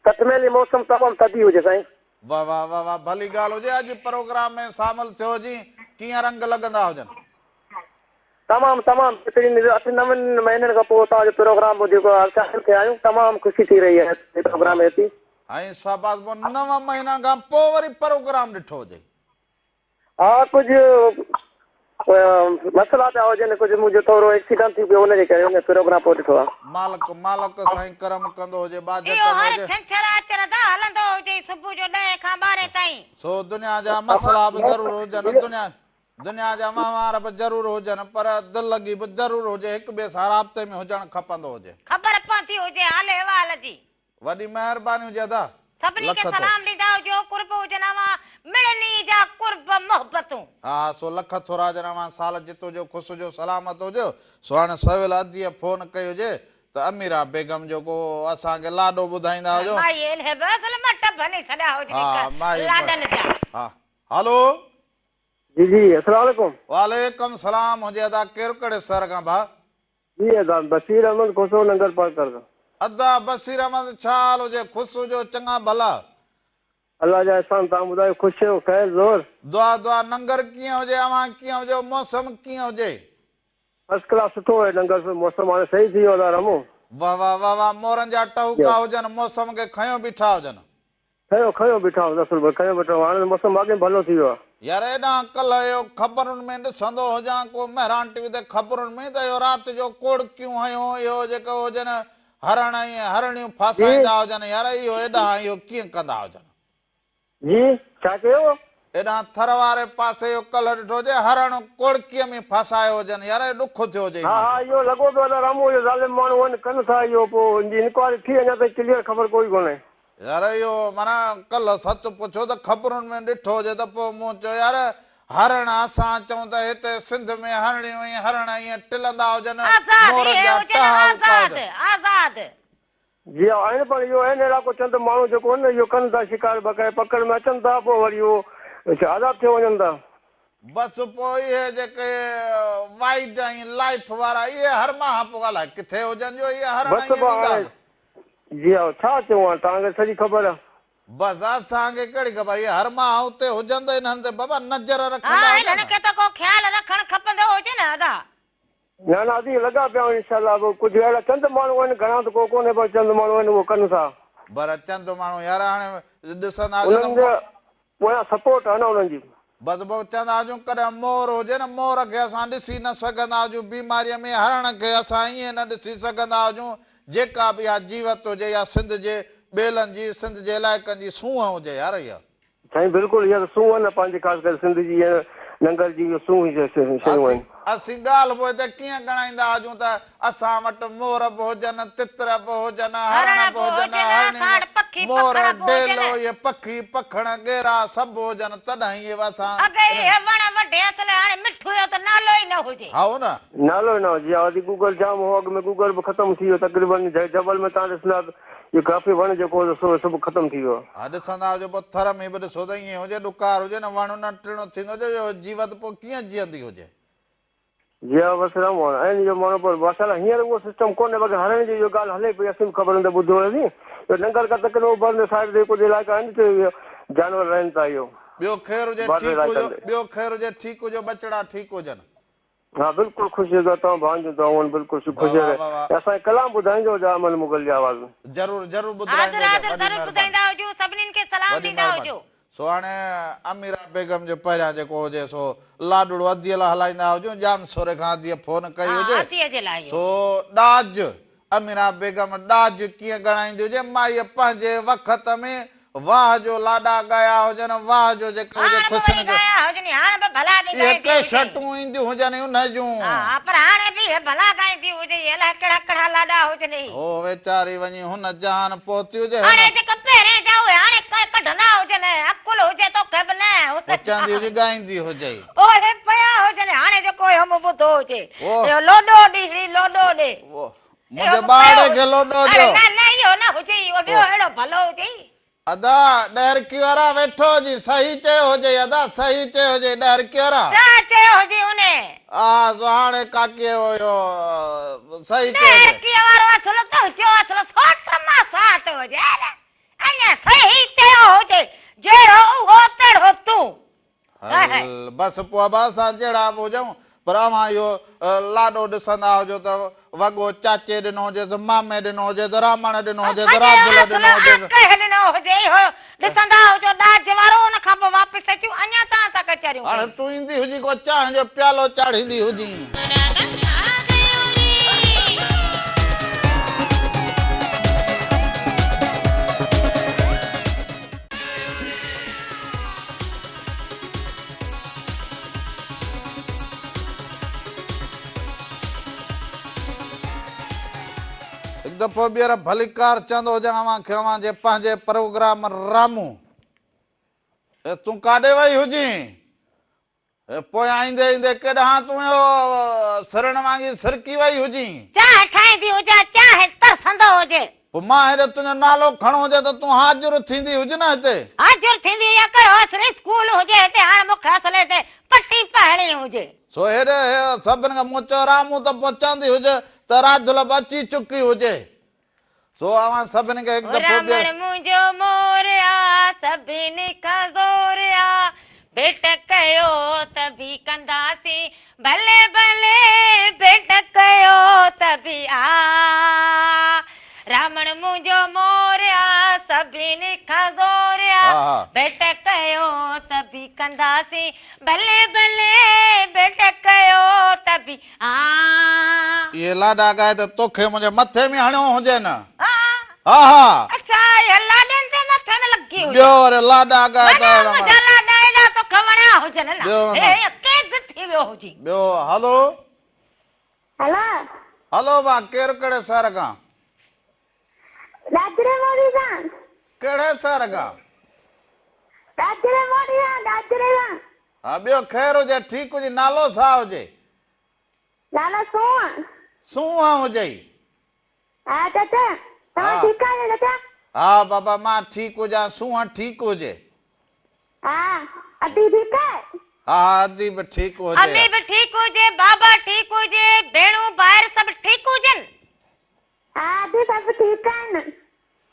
Speaker 4: 60 ميل جي موسم تمام ٿڌي هجي سائين.
Speaker 1: واه واه واه واه ڀلي ڳالهه هجي اڄ پروگرام ۾ شامل ٿيو هجين ڪيئن رنگ لڳندا هجن.
Speaker 4: تمام تمام بهترين اٺ نون مهينن کان پوء توهان جو پروگرام جيڪو آهي شامل ٿيا آهيون تمام خوشي ٿي رهي آهي پروگرام ۾ اچي.
Speaker 1: ۽ شهباز پوء نون مهينن کان پوء وري پروگرام ڏٺو هجي.
Speaker 4: ها ڪجهه مسئلا پيا هجن ڪجهه منهنجو ٿورو ايڪسيڊنٽ ٿي پيو ان جي ڪري ان پروگرام پوء ڏٺو آهي.
Speaker 1: مالڪ مالڪ سائين ڪرم ڪندو هجي ٻاجهه
Speaker 2: اهو
Speaker 1: ڪندو
Speaker 2: هر
Speaker 1: هجي.
Speaker 2: ڇنڇر آچر ادا هلندو هجي صبح جو ڏهين کان ٻارهين تائين.
Speaker 1: سو دنيا جا مسئلا به ضرور هجن دنيا دنيا جا وهنوار به ضرور هجن پر دل لڳي به ضرور هجي هڪ ٻئي سان رابطي ۾ هجڻ کپندو هجي.
Speaker 2: خبر پوندي هجي حال احوال جي.
Speaker 1: وڏي مهرباني هجي ادا.
Speaker 2: سڀني
Speaker 1: لک
Speaker 2: کي
Speaker 1: ٿورا.
Speaker 2: سلام ڏيندا هجو قرب هجن اوهان مڙني جا قرب محبتون.
Speaker 1: ها ها سو لک ٿورا هجن اوهان سال جت هجو خوش هجو سلامت هجو سو هاڻي سويل اديء فون ڪئي هجي ته اميرا بيگم جو ڪو اسان کي لاڏو ٻڌائيندا هجو.
Speaker 2: مائي الهي به اصل مٽ ڀني ڇڏيا هجن
Speaker 1: ها مائي
Speaker 2: لاڏن جا.
Speaker 1: ها هلو.
Speaker 4: جي جي السلام عليڪم.
Speaker 1: وعليڪم سلام هجي ادا ڪير ڪهڙي شهر کان ڀاء.
Speaker 4: جي ادا بشير احمد کوسو ننگر پارڪر کان.
Speaker 1: ادا بشير احمد ڇا حال هجي خوش هجو چڱا ڀلا.
Speaker 4: الله جا احسان توهان ٻڌايو خوش آهيو خير زور.
Speaker 1: دعا دعا ننگر ڪيئن هجي اوهان ڪيئن هجو موسم ڪيئن هجي.
Speaker 4: فرسٽ ڪلاس سٺو آهي ننگر موسم هاڻي صحيح ٿي ويو ادا رمو.
Speaker 1: واه واه واه واه مورن جا ٽهوڪا هجن موسم کي کنيو بيٺا هجن.
Speaker 4: کنيو کنيو بيٺا هوس اصل به کنيو بيٺا هو هاڻي ته موسم واقعي ڀلو ٿي ويو آهي.
Speaker 1: يار ايڏانهن ڪلهه اهو خبرن ۾ ڏسندو هجان ڪو مهراڻ ٽي وي تي خبرن ۾ ته اهو رات جو ڪوڙڪيون هنيو اهو جيڪو هجن هرڻ ۽ هرڻيون
Speaker 4: جي.
Speaker 1: ڦاسائيندا هجن يار اهو ايڏانهن اهو ڪيئن ڪندا هجن.
Speaker 4: جي ڇا چيو.
Speaker 1: ايڏانهن ٿر واري پاسي اهو ڪلهه ڏٺو هجي هرڻ ڪوڙڪيء ۾ ڦاسايو هجن يار اهو ڏک ٿيو هجي
Speaker 4: ها
Speaker 1: مان
Speaker 4: ها
Speaker 1: کي.
Speaker 4: اهو لڳو پيو ادا رامو اهو ظالم ماڻهو آهن ڪن ٿا اهو پوء ان جي انڪوائري ٿي اڃا تائين ڪليئر خبر ڪوئي ڪونهي.
Speaker 1: يار اهو معنيٰ ڪلهه سچ پڇو ته خبرن ۾ ڏٺو هجي ته پوء مون چيو يار هرڻ اسان چئون ته هتي سنڌ ۾ هرڻيون ۽ هرڻ ائين ٽلندا هجن
Speaker 2: آزاد
Speaker 1: مورن
Speaker 2: اهي
Speaker 1: جا
Speaker 2: هجن
Speaker 1: ٽها اڪا
Speaker 2: آزاد
Speaker 1: هجن.
Speaker 2: آزاد.
Speaker 4: جي ها آهن پر اهو آهن اهڙا ڪو چند ماڻهو جيڪو آهن نه اهو ڪن ٿا شڪار بڪائي پڪڙ ۾ اچن ٿا پوء وري اهو آزاد ٿيو وڃن ٿا.
Speaker 1: بس پوء اهي جيڪي وائيڊ ۽ لائيف وارا اهي هرماهه پوء الائي ڪٿي هجن جو اهي هرڻ
Speaker 4: بس
Speaker 1: ائين
Speaker 4: پوء
Speaker 1: ويندا
Speaker 4: هاڻي
Speaker 1: هجن.
Speaker 4: جي ها ڇا چئون هاڻي توهان کي سڄي خبر آ.
Speaker 1: بس اسان کي ڪهڙي خبر اهي هرماهه اتي هجن ته انهن تي بابا نظر
Speaker 2: ها
Speaker 1: رکندا هجن.
Speaker 2: انهن کي ته ڪو خيال رکڻ کپندو هجي نه ادا.
Speaker 4: نه نه ادي لڳا پيا آهيون انشاء الله به ڪجهه اهڙا چند ماڻهو آهن گهڻا ته ڪو ڪونهي پر چند ماڻهو آهن اهو ڪن ٿا.
Speaker 1: پر چند ماڻهو يار هاڻي ڏسندا هجو ته
Speaker 4: انهن جا پويان سپورٽ آهي نه انهن جي.
Speaker 1: بس پوء چوندا هجون ڪڏهن مور هجي نه مور کي اسان ڏسي نه سگهندا هجون بيماريء ۾ هرڻ کي اسان ائين نه ڏسي سگهندا هجون جيڪا به اها جيوت هجي يا سنڌ جي ٻيلن جي سنڌ جي علائقن جي سونهن هجي يار اها.
Speaker 4: سائين بلڪل اها ته سونهن آهي پنهنجي خاص ڪري سنڌ جي ۽ ننگر جي اهي سونهن جون شيون آهن.
Speaker 1: اسين ڳالهه به هتي ڪيئن ڳڻائيندا هجون ته اسان وٽ مور به هجن، تتر به هجن، هرڻ به هجن، هرڻيون، مور، ڊيلو، اهي پکي، پکڻ، ڳيرا سڀ هجن تڏهن اهي اسان.
Speaker 2: اڳي اهي وڻ وڍي اصل هاڻي مٺو جو ته نالو ئي نه هجي.
Speaker 1: هائو نه.
Speaker 4: نالو ئي نه هجي. ها ادي گوگل جام هو اڳ ۾ گوگل به ختم ٿي ويو تقريبن جبل ۾ تان ڏسندا ته اهو ڪافي وڻ جيڪو هو سو سڀ ختم ٿي ويو.
Speaker 1: ها ڏسندا هجو پوء ٿر ۾ به ڏسو ته ائين هجي ڏڪار هجي نه وڻ نه ٽڻ ٿيندو هجي اهو جيوت پوء ڪيئن جيئندي هجي.
Speaker 4: جي ها بس رام وڻ آهن اهو ماڻهو پر ماشاءالله هينئر اهو سسٽم ڪونهي باقي هرڻ جي اهو ڳالهه هلي پئي اسين به خبرن تي ٻڌو هيوسين اهو ننگر کان تقريبن اوڀر سائيڊ تي ڪجهه علائقا آهن جتي اهو جانور رهن ٿا اهو
Speaker 1: ٻيو خير هجي
Speaker 4: بارڊر
Speaker 1: ٺيڪ هجو
Speaker 4: علائقن تي.
Speaker 1: ٻيو خير هجي ٺيڪ هجو ٻچڙا ٺيڪ هجن.
Speaker 4: ها بلڪل خوش هجو توهان ڀائن جون دعائون آهن بلڪل خوش
Speaker 1: واھ واھ واھ.
Speaker 4: ۽ اسان کي ڪلام ٻڌائينجو جا احمد مغل جي آواز ۾.
Speaker 1: ضرور ضرور
Speaker 2: حاضر
Speaker 1: ٻڌرائيندو
Speaker 2: حاضر
Speaker 1: وڏي
Speaker 2: ضرور
Speaker 1: مهرباني.
Speaker 2: ٻڌائيندا هجو سڀنين کي سلام
Speaker 1: وڏي
Speaker 2: ڏيندا
Speaker 1: مهرباني.
Speaker 2: هجو.
Speaker 1: سو هاڻي اميرا بيگم جو پهريان جيڪو هجي سو لاڏڙو اديء لاء هلائيندا هجون ڄام سوري کان اديء فون ڪئي
Speaker 2: ها
Speaker 1: هجي
Speaker 2: اديء جي لاء اهو.
Speaker 1: سو ڏاج اميرا بيگم ڏاج ڪيئن ڳڻائيندي هجي مائيء پنهنجي وقت ۾ واهه جو لاڏا ڳايا هجن، واهه جو جيڪي هجي
Speaker 2: هاڻ به
Speaker 1: خوشين
Speaker 2: وري
Speaker 1: کي.
Speaker 2: ڳايا هجن، هاڻ به ڀلا به
Speaker 1: اهي
Speaker 2: ڳائيندي هجي.
Speaker 1: ڪيسٽون اينديون هجن انهي جون.
Speaker 2: ها پر هاڻي به اهي ڀلا ڳائيندي هجي، الائي ڪهڙا ڪهڙا لاڏا هجن اهي.
Speaker 1: هو ويچاري وڃي هن جهان پهتي هجي، هن.
Speaker 2: هاڻي جيڪي پهرين جا اهي هاڻي ڪڍندا هجن، عقل هجي توکي به نه.
Speaker 1: پوء چوندي هجي ڳائيندي هجي.
Speaker 2: اهي پيا هجن، هاڻي جيڪو اهو مون ٻڌو هجي،
Speaker 1: اوه.
Speaker 2: اهو لوڏو ڏي هڙي لوڏو ڏي.
Speaker 1: اوه. منهنجي ٻارڙي کي لوڏو ڏيو.
Speaker 2: نه نه اهو نه هجي اهو ٻيو اهڙو ڀلو هجي.
Speaker 1: ادا ڏهرڪي وارا ويٺو هجي صحيح چيو هجئي ادا صحيح چيو هجئي ڏهرڪي وارا.
Speaker 2: ڇا چيو هجي انهي.
Speaker 1: آ سهاڻي ڪاڪي اهو صحيح چيو هجئي.
Speaker 2: ڏهرڪي وارو اصل تنهنجو اصل سوٽ ماسات هجي اڃا صحيح چيو هجي جهڙو اهو تهڙو تون.
Speaker 1: هل بس پوء ابا اسان جهڙا به هجون پر اوهان اهو لاڏو ڏسندا هجو ته وڳو چاچي ڏنو هجيس، مامي ڏنو هجيس، رامڻ ڏنو هجيس، راڌل ڏنو هجيس.
Speaker 2: ڪنهن ڏنو هجي اهو ڏسندا هجو ڏاج وارو ان کان پوء واپس اچون اڃا توهان سان ڪچهريون
Speaker 1: هاڻي
Speaker 2: ڪيون.
Speaker 1: تون ايندي هجين ڪو چانهه جو پيالو چاڙهيندي هجين. هڪ دفعو ٻيهر ڀليڪار چوندو هجان اوهان کي اوهان جي پنهنجي پروگرام رامون اي تون ڪاڏي وئي هجين اي پويان ايندي ايندي ڪيڏانهن تون اهو سرڻ وانگي سرڪي وئي هجين.
Speaker 2: چانهه ٺاهيندي هجان چانهه ترسندو هجي.
Speaker 1: پوء مان هيڏي تنهنجو نالو کڻو هجي ته تون حاضر ٿيندي هج نه هتي.
Speaker 2: حاضر ٿيندي هجان ڪهڙو اصل اسڪول هجي هتي هاڻ مون کي اصل هتي پٽي پڙهڻي هجي.
Speaker 1: سو هيڏي سڀن کي مون چيو رامون ته پوء چوندي هج ته راڌل به اچي چڪي هجي. سو اوهان سڀني کي هڪ دفعو ٻيهر.
Speaker 2: رامڻ منهنجو مور آ، سڀني کان زور آ، ڀيٽ ڪيو ته به ڪنداسين، ڀلي ڀلي ڀيٽ ڪيو ته به آ. رامڻ منهنجو مور آ، سڀني کان زور آ، ڀيٽ ڪيو ته به ڪنداسين، ڀلي ڀلي ڀيٽ ڪيو ته به آ.
Speaker 1: اهي لاڏا ڳائي ته توکي منهنجي مٿي ۾ هڻيو هجين. ها ها.
Speaker 2: اڇا اهي لاڏن تي مٿي ۾ لڳي هجي.
Speaker 1: ٻيو وري لاڏا ڳائي ته اهڙا
Speaker 2: منهنجا لاڏا ايڏا توکي وڻيا هجن نه. هي هي قيد ٿي ويو هجين.
Speaker 1: ٻيو هلو.
Speaker 7: هلو.
Speaker 1: هلو ڀا ڪير ڪهڙي شهر کان.
Speaker 7: ڏاڏري موڙي کان.
Speaker 1: ڪهڙي شهر کان.
Speaker 7: ڏاڏري موڙي کان ڏاڏري کان.
Speaker 1: ها ٻيو خير هجي ٺيڪ هجي نالو ڇا هجي.
Speaker 7: نالو سونهن.
Speaker 1: سونهن هجئي.
Speaker 7: ها چاچا توهان ٺيڪ آهيو چاچا.
Speaker 1: ها بابا مان ٺيڪ هجان سونهن ٺيڪ هجي.
Speaker 7: ها ادي ٺيڪ آهي.
Speaker 1: ها ها ادي به ٺيڪ هجي.
Speaker 2: امي به ٺيڪ هجي بابا ٺيڪ هجي ڀيڻون ڀائر سڀ ٺيڪ هجن.
Speaker 7: ها ادي سڀ ٺيڪ آهن.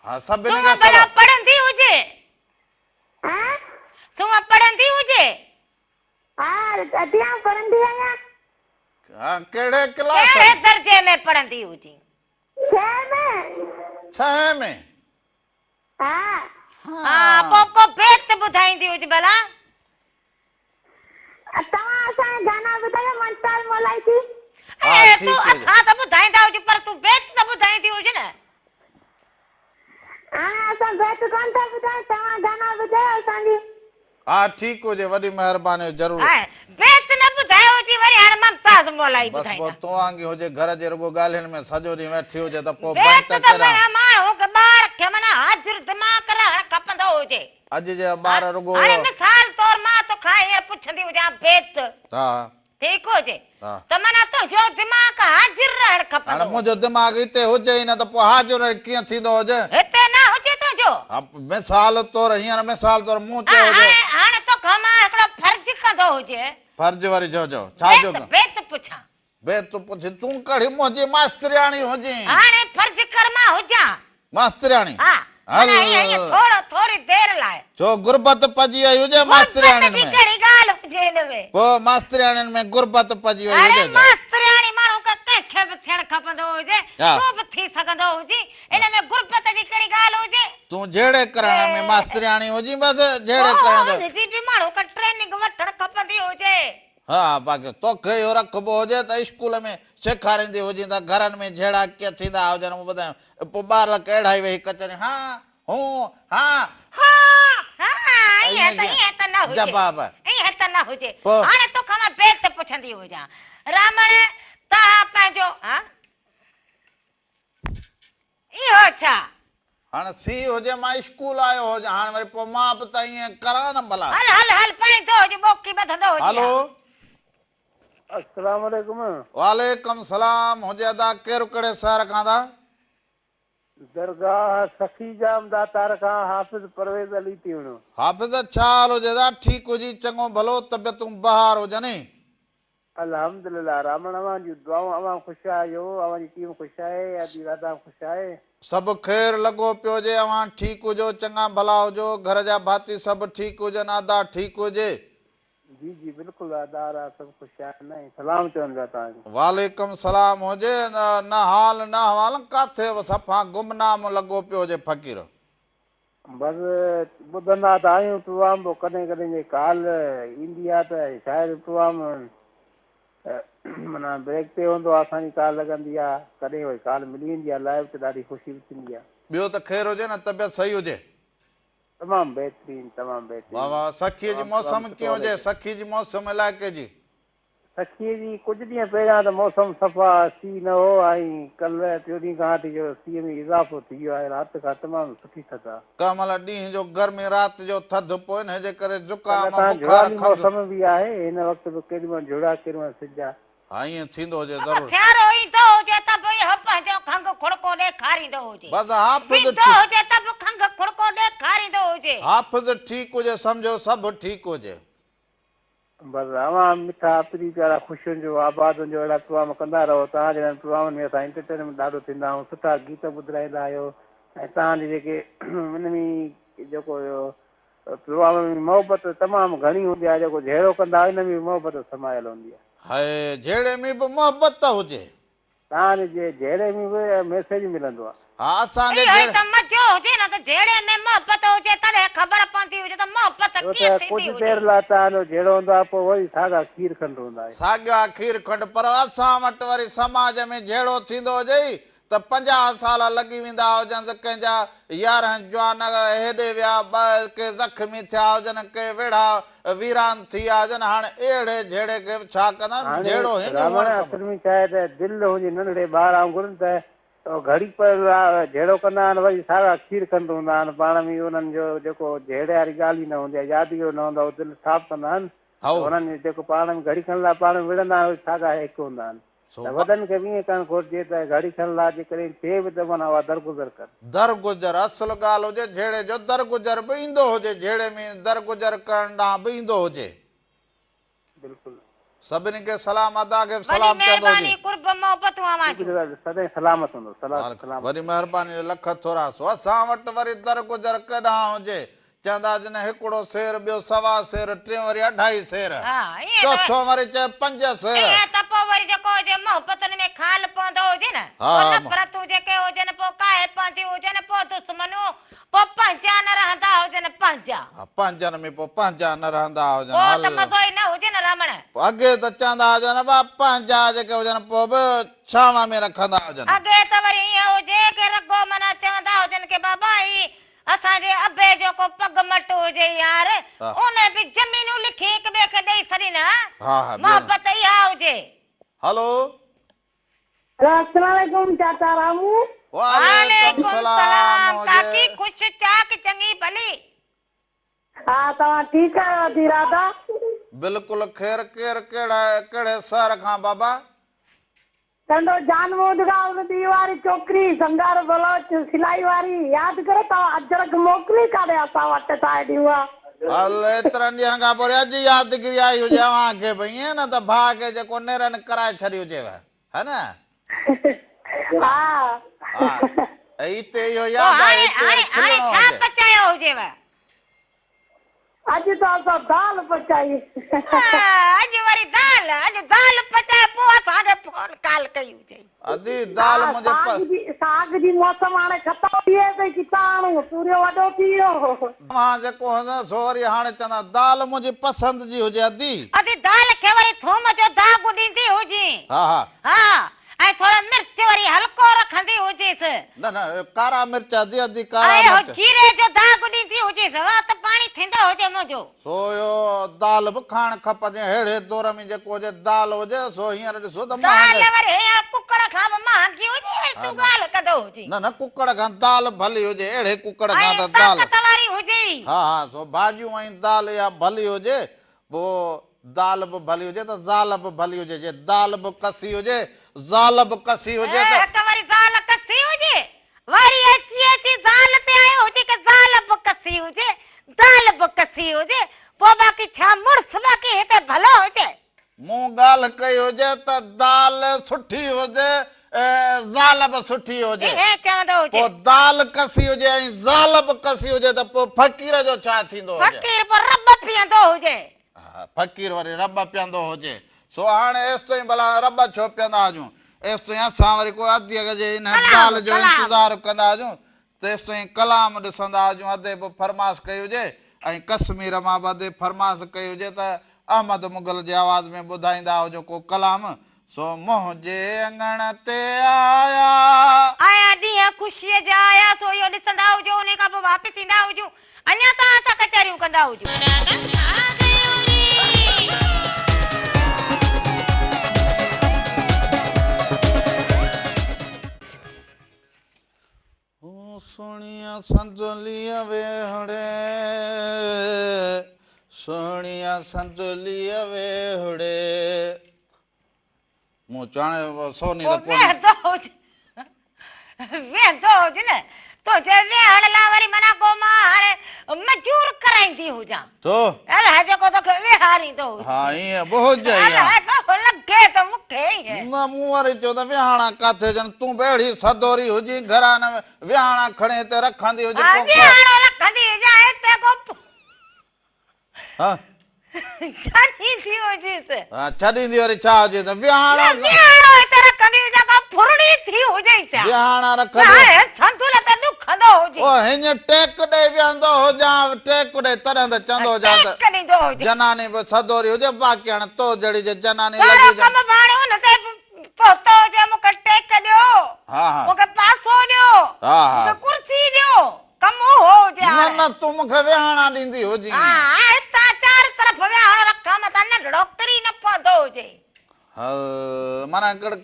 Speaker 1: ها سڀني کي
Speaker 2: سونهن ڀلا پڙهندي هجي.
Speaker 7: ها.
Speaker 2: سونهن پڙهندي هجي.
Speaker 7: ها ادي آئون پڙهندي آهيان.
Speaker 1: ها ڪهڙي ڪلاس
Speaker 2: ڪهڙي درجي ۾ پڙهندي هجي.
Speaker 7: ڇهين ۾.
Speaker 1: ڇهين ۾.
Speaker 7: ها.
Speaker 2: ها پوء ڪو بيت ٻڌائيندي هج ڀلا.
Speaker 7: توهان اسان کي گانا ٻڌايو ممتاز مولائي جي.
Speaker 2: اڙي تون اسان ته ٻڌائيندا هجون پر تون بيت ته ٻڌائيندي هج نه.
Speaker 7: هاڻي اسان بيت ڪونه ٿا ٻڌايون توهان گانا ٻڌايو اسان جي.
Speaker 1: ها ٺيڪ هجي وڏي مهرباني هجي ضرور.
Speaker 2: ها بيت نه ٻڌايو هجي وري هاڻي ممتاز مولائي
Speaker 1: بس
Speaker 2: ٻڌائيندا.
Speaker 1: پوء تو وانگي هجي گهر جي رڳو ڳالهين ۾ سڄو ڏينهن ويٺي هجي ته پوء
Speaker 2: بيت
Speaker 1: بنت
Speaker 2: ته
Speaker 1: ڪريان.
Speaker 2: معنيٰ ماڻهو کي ٻار کي معنيٰ حاضر دماغ رهڻ کپندو هجي.
Speaker 1: اڄ جا ٻار رڳو.
Speaker 2: هاڻي مثال طور مان توکان هينئر پڇندي هجان بيت.
Speaker 1: ها.
Speaker 2: ٺيڪ هجي ته معنيٰ تنهنجو دماغ حاضر رهڻ کپندو.
Speaker 1: هاڻي منهنجو دماغ هتي هجي ئي نه ته پوء حاضر ڪيئن ٿيندو هجي؟
Speaker 2: هتي نه هجي تنهنجو.
Speaker 1: ها مثال طور هينئر مثال طور مون چيو هجي.
Speaker 2: هاڻي هاڻي توکان مان هڪڙو فرض ڪندو هجي.
Speaker 1: فرض وري ڇو جو؟ ڇا جو؟
Speaker 2: بيت بيت پڇان.
Speaker 1: بيت پڇ تون ڪهڙي منهنجي ماسترياڻي هجين.
Speaker 2: هاڻي فرض ڪر مان هجان.
Speaker 1: ماسترياڻي.
Speaker 2: ها معنيٰ هيئن هيئن ٿورو ٿوري دير لاء.
Speaker 1: ڇو غربت پئجي وئي هجي ماسترياڻين
Speaker 2: غربت جي
Speaker 1: ۾.
Speaker 2: ڪهڙي ڳالهه. هجي هن ۾.
Speaker 1: پوء ماسترياڻين ۾ غربت پئجي وئي
Speaker 2: اڙي
Speaker 1: هجي ته.
Speaker 2: ماسترياڻي ماڻهو کي ڪنهن کي به ٿيڻ کپندو هجي، تون به ٿي سگهندو هجين، ان ۾ غربت جي ڪهڙي ڳالهه هجي.
Speaker 1: تون جهيڙي ڪرڻ ۾ ماسترياڻي هجين بس جهيڙي ڪرڻ
Speaker 2: پوء هن جي به ماڻهو کي ٽريننگ وٺڻ کپندي هجي.
Speaker 1: ها باقي توکي اهو رکبو هجي ته اسڪول ۾ سيکاريندي هجين ته گهرن ۾ جهيڙا ڪيئن ٿيندا هجن مون ٻڌايو پوء ٻار اهڙا ئي ويهي ڪچهري ها هون ها
Speaker 2: ها ها ائين ته ائين ته نه هجي
Speaker 1: جواب
Speaker 2: ائين ته نه هجي هاڻي توکان مان بيت پڇندي هجان رامڻ توهان پنهنجو ها اهو ڇا؟
Speaker 1: هاڻ سيء هجي مان اسڪول آيو هجان هاڻ وري پوء مان به ته ائين ڪران نه ڀلا.
Speaker 2: هل هل هل پائيندو هجي ٻوڪي ٻڌندو هجي ها.
Speaker 1: هلو.
Speaker 3: السلام عليڪم.
Speaker 1: وعليڪم سلام هجي ادا ڪير ڪهڙي شهر کان ٿا؟
Speaker 3: درگاهه سخي جام ڏاتار کان حافظ پرويز علي تيوڻو.
Speaker 1: حافظ ڇا حال هجي ادا ٺيڪ هجي چڱو ڀلو طبيعتون بهار هجن.
Speaker 3: الحمدلله رامڻ اوهان جون دعائون اوهان خوش آهيو اوهان جي ٽيم خوش آهي ادي راڌا خوش آهي.
Speaker 1: سڀ خير لڳو پيو هجي اوهان ٺيڪ هجو چڱا ڀلا هجو گهر جا ڀاتي سڀ ٺيڪ هجن ادا ٺيڪ هجي.
Speaker 3: جي جي بلڪل ادا را سڀ خوش آهن ۽ سلام چون پيا توهان کي.
Speaker 1: وعليڪم سلام هجي نه حال نه احوال ڪاٿي صفا گمنام لڳو پيو هجي فقير.
Speaker 3: بس ٻڌندا ته آهيون پروگرام پوء ڪڏهن ڪڏهن جي ڪال ايندي آهي ته شايد پروگرام معنيٰ بريڪ تي هوندو آهي اسان جي ڪال لڳندي آهي ڪڏهن وري ڪال ملي ويندي آهي لائيو ته ڏاڍي خوشي به ٿيندي آهي.
Speaker 1: ٻيو ته خير هجي نه طبيعت صحيح هجي.
Speaker 3: تمام بهترين تمام بهترين.
Speaker 1: واه واه سکي جي
Speaker 3: تمام پروگرام
Speaker 1: موسم
Speaker 3: سٺو
Speaker 1: ڪيئن
Speaker 3: هلي
Speaker 1: هجي
Speaker 3: پيو.
Speaker 1: سکي جي موسم علائقي جي.
Speaker 3: سکيء جي ڪجهه ڏينهن پهريان ته موسم صفا سيء نه هو ۽ ڪلهه ٽيون ڏينهن کان وٺي جو سيء ۾ اضافو ٿي ويو آهي رات کان تمام سٺي ٿڌ آهي.
Speaker 1: ڪنهن مهل ڏينهن جو گرمي رات جو ٿڌ پوء انهي جي ڪري
Speaker 3: ڪلهه
Speaker 1: زڪام
Speaker 3: کان
Speaker 1: بخار
Speaker 3: جهڙالي
Speaker 1: کنگهه.
Speaker 3: موسم به آهي هن وقت به ڪيڏي مهل جهڙ آهي ڪيڏي مهل سج آهي.
Speaker 1: ها ائين ٿيندو هجي
Speaker 2: بابا
Speaker 1: ضرور.
Speaker 2: سيارو ايندو هجي ته به اهو پنهنجو کنگهه کڙڪو ڏيکاريندو هجي.
Speaker 1: بس حافظ
Speaker 2: ويندو
Speaker 1: ٺيڪ.
Speaker 2: هجي ته به کنگهه کڙڪو ڏيکاريندو هجي.
Speaker 1: حافظ ٺيڪ هجي سمجهو سڀ ٺيڪ هجي.
Speaker 3: بس اوهان مٺا پرين پيارا خوش هجو آباد هجو اهڙا پروگرام ڪندا رهو توهان جهڙن پروگرامن ۾ اسان انٽرٽينمينٽ ڏاڍو ٿيندا آهيون سٺا گيت ٻڌرائيندا آهيو ۽ توهان جي جيڪي ان ۾ جيڪو پروگرام ۾ محبت تمام گهڻي هوندي آهي جيڪو جهيڙو ڪندا آهيو ان ۾ به محبت سمايل هوندي آهي.
Speaker 1: هاء جهيڙي ۾ به محبت هجي.
Speaker 3: توهان جي جهيڙي ۾ به ميسيج ملندو آ.
Speaker 1: ها اسان جي
Speaker 2: اهو ئي
Speaker 1: جهيڙي.
Speaker 2: ته مزو هجي نه ته جهيڙي ۾ محبت هجي تڏهن خبر پوندي هجي ته محبت
Speaker 3: ڇو
Speaker 2: ڪيئن
Speaker 3: ته
Speaker 2: ٿيندي
Speaker 3: ڪجهه
Speaker 2: هجي.
Speaker 3: دير لاء توهان جو جهيڙو هوندو آ پوء وري ساڳا کير کنڊ هوندا آهيو.
Speaker 1: ساڳيا کير کنڊ پر اسان وٽ وري سماج ۾ جهيڙو ٿيندو هجي ته 50 سال لڳي ويندا هجنس، ڪنهن جا 11 جوان هيڏي ويا، ٻه ڪي زخمي ٿيا هجن، ڪي ويڙها ويران ٿي ويا هجن، هاڻ اهڙي جهيڙي کي به ڇا ڪندا،
Speaker 3: هاڻي
Speaker 1: جهيڙو هينئن
Speaker 3: راوڻ
Speaker 1: هئڻ کپي.
Speaker 3: اصل ۾ ڇا آهي ته دل هوندي ننڍڙي ٻار وانگر ته گهڙي پل لاء جهيڙو ڪندا آهن وري سارا کير کنڊ هوندا آهن پاڻ ۾ انهن جو جيڪو جهيڙي واري ڳالهه ئي نه هوندي آهي يادگيرو نه هوندو آهي اهو دل صاف ڪندا آهن ته
Speaker 1: هائو.
Speaker 3: انهن جيڪو پاڻ ۾ گهڙي کن لاء پاڻ ۾ وڙهندا آهن وري ساڳا هڪ هوندا آهن.
Speaker 1: سو
Speaker 3: ته وڏن کي به ائين ڪرڻ گهرجي ته گهڙي کن لاء جيڪڏهن ٿئي به ته معنيٰ اها درگذر ڪن.
Speaker 1: درگذر، اصل ڳالهه هجي جهيڙي جو درگذر به ايندو هجي، جهيڙي ۾ درگذر ڪرڻ ڏانهن به ايندو هجي.
Speaker 3: بلڪل.
Speaker 1: سڀني کي سلام ادا کي به
Speaker 2: وڏي
Speaker 1: سلام چوندو هجي.
Speaker 2: مهرباني قرب محبتون اوهان جون.
Speaker 3: بلڪل سدائين سلامت هوندو سلامت.
Speaker 1: وڏي مهرباني لک ٿورا سو اسان وٽ وري درگذر ڪيڏانهن هجي چوندا جن هڪڙو سير، ٻيو سوا سير، ٽيون وري اڍائي سير،
Speaker 2: ها ائين ته
Speaker 1: چوٿون وري چئي پنج سير.
Speaker 2: ائين ته پوء وري جيڪو هجي محبتن ۾ خال پوندو هجي نه،
Speaker 1: ها
Speaker 2: پوء
Speaker 1: ها.
Speaker 2: نفرتون جيڪي هجن پوء ڪاهي پونديون هجن، پوء دشمنيون، پوء پنهنجا نه رهندا هجن پنهنجا.
Speaker 1: ها پنهنجن ۾ پوء پنهنجا نه رهندا هجن.
Speaker 2: پوء ته
Speaker 1: هل.
Speaker 2: مزو ئي نه هجي نه رامڻ.
Speaker 1: پوء اڳي ته چوندا هجن ڀا پنهنجا جيڪي هجن پوء به ڇانو ۾ رکندا هجن.
Speaker 2: اڳي ته وري ائين هجي ڪي رڳو معنيٰ چوندا هجن ڪي بابا هي اسان جي ابي جو ڪو پڳ مٽ هجي يار، ان به زمينون لکي هڪ ٻئي کي ڏئي ڇڏين ها، محبت اها هجي.
Speaker 1: هلو.
Speaker 6: السلام عليڪم چاچا رامو.
Speaker 1: وعليڪم سلام
Speaker 2: ڪاڪي خوش چاڪ چڱي ڀلي.
Speaker 6: ها توهان ٺيڪ آهيو ادي راڌا.
Speaker 1: بلڪل خير ڪير ڪهڙي شهر کان بابا.
Speaker 6: ٽنڊو جان محمد کان ان ٻي واري ڇوڪري سنگار بلوچ سلائي واري ياد ڪرو توهان اجرڪ موڪلي ڪانهي اسان وٽ ٺاهي ڏيون ها.
Speaker 1: هل ايترن ڏينهن کان پوء اڄ يادگيري آئي هجي اوهان کي به ائين نه ته ڀاء کي جيڪو نيرن ڪرائي ڇڏي هجيو ها نه.
Speaker 6: ها.
Speaker 1: ها ۽ اتي اهو
Speaker 2: پوء
Speaker 1: ياد آهي
Speaker 2: هاڻي
Speaker 1: اتي
Speaker 2: هاڻي
Speaker 1: وري
Speaker 2: هاڻي
Speaker 1: کلڻو
Speaker 2: ڇا
Speaker 1: هجي.
Speaker 2: پچايو هجيو.
Speaker 6: اڄ ته اسان دال پچائي.
Speaker 2: اڄ وري دال، اڄ دال پچائي پوء اسان کي فون ڪال ڪئي هجئي.
Speaker 1: ادي دال منهنجي
Speaker 6: پ. ساڳ جي موسم هاڻي ختم ٿي وئي اٿئي ڪٿان آڻون، توريو وڏو ٿي ويو.
Speaker 1: اوهان جيڪو هوندو سو وري هاڻي چوندا دال منهنجي پسند جي هجي ادي.
Speaker 2: ادي دال کي وري ٿوم جو داغ ڏيندي هجين.
Speaker 1: ها ها.
Speaker 2: ها ۽ ٿورو مرچ وري هلڪو رکندي هجيس.
Speaker 1: نه نه ڪارا مرچ ادي ادي ڪارا
Speaker 2: ۽
Speaker 1: مرچ.
Speaker 2: جيري جو داغ ڏيندي هجيس وات پاڻي ٿيندو هجي منهنجو.
Speaker 1: سو اهو دال به کائڻ کپندي ههڙي دور ۾ جيڪو هجي دال هجي سو هينئر ڏسو ته
Speaker 2: دال
Speaker 1: مهانگي.
Speaker 2: وري هينئر ڪڪڙ کان به مهانگي هجي وري تون ڳالهه ڪندو هجين.
Speaker 1: نه نه ڪڪڙ کان دال ڀلي هجي اهڙي ڪڪڙ کان
Speaker 2: ۽
Speaker 1: ته دال.
Speaker 2: طاقت واري هجي.
Speaker 1: ها ها سو ڀاڄيون ۽ دال اها ڀلي هجي پوء دال به ڀلي هجي ته زال به ڀلي هجي، جي دال به ڪسي هجي، زال به ڪسي هجي ته.
Speaker 2: هڪ وري زال ڪسي هجي، وري اچي اچي زال تي آيو هجي ڪه زال به ڪسي هجي، دال به ڪسي هجي، پوء باقي ڇا مڙس باقي هتي ڀلو هجي.
Speaker 1: مون ڳالهه ڪئي هجي ته دال سٺي هجي زال به سٺي هجي.
Speaker 2: ائين چوندو هجي.
Speaker 1: پوء دال ڪسي هجي ۽ زال به ڪسي هجي ته پوء فقير جو ڇا ٿيندو هجي؟
Speaker 2: فقير پوء رٻ پيئندو هجي.
Speaker 1: ها فقير وري رٻ پيئندو هجي. سو هاڻي ايستائين ڀلا رٻ ڇو پيئندا هجون؟ ايستائين اسان وري ڪو اديء جي انهيء دال جو انتظار ڪندا هجون، تيستائين ڪلام ڏسندا هجون. ادي به فرماس ڪئي هجي ۽ ڪشمير مان به ادي فرماس ڪئي هجي ته احمد مغل جي آواز ۾ ٻڌائيندا هجو ڪو ڪلام، سو منهنجي اڱڻ تي آيا.
Speaker 2: آيا ڏينهن خوشيء جا آيا، سو اهو ڏسندا هجو، انهي کان پوء واپس ايندا هجون، اڃا توهان سان ڪچهريون ڪندا هجون.
Speaker 1: هو سهڻيء سنجليء ويهڙي، سهڻيء سنجليء ويهڙي. مون چاڻي سوني ته ڪونهي.
Speaker 2: ويهندو هج، ويهندو هج نه، تنهنجي ويهڻ لاء وري معنيٰ ڪو مان هاڻي مجور ڪرائيندي هجان.
Speaker 1: ٿو.
Speaker 2: الائي جيڪو توکي ويهاريندو هجي.
Speaker 1: ها ائين به هجي ها.
Speaker 2: الائي ڪو لڳي ٿو مون کي ائين.
Speaker 1: نه مون وري چيو ته ويهاڻا ڪاٿي هجن، تون به اهڙي سدوري هجين گهران نه ويهاڻا کڻي هتي رکندي هجين
Speaker 2: ها
Speaker 1: ڪو.
Speaker 2: ويهاڻو رکندي هجان هتي ڪو.
Speaker 1: ها.
Speaker 2: ڇڏيندي هجيس.
Speaker 1: ها ڇڏيندي وري ڇا هجيس ويهاڻا.
Speaker 2: نه ويهاڻو هتي رکندي هجان ڪا ڦرڙي ٿي هجيس ها.
Speaker 1: ويهاڻا رکندي.
Speaker 2: ها سنڌول ته ڏکندو هجي.
Speaker 1: او هينئن ٽيڪ ڏئي ويهندو هجان ٽيڪ ڏئي تڏهن ته چوندو هجان ته.
Speaker 2: ٽيڪ ڏيندو هجي.
Speaker 1: جناني به سدوري هجي باقي هاڻي تو جهڙي جي جناني لڳي
Speaker 2: سارو
Speaker 1: هجي.
Speaker 2: ڪم به هاڻي ان تي پهتو هجي مون کي ٽيڪ ڏيو.
Speaker 1: ها ها.
Speaker 2: مون کي پاسو ڏيو.
Speaker 1: ها ها.
Speaker 2: مون کي ڪرسي ڏيو. ڪم اهو هجي
Speaker 1: نه
Speaker 2: هاڻي.
Speaker 1: نه تون مون کي ويهاڻا ڏيندي هجين.
Speaker 2: ها هتان چار طرف ويهاڻا رکان متان ننڍڙو ڪري نه پوندو هجي.
Speaker 1: هل معنيٰ هڪڙي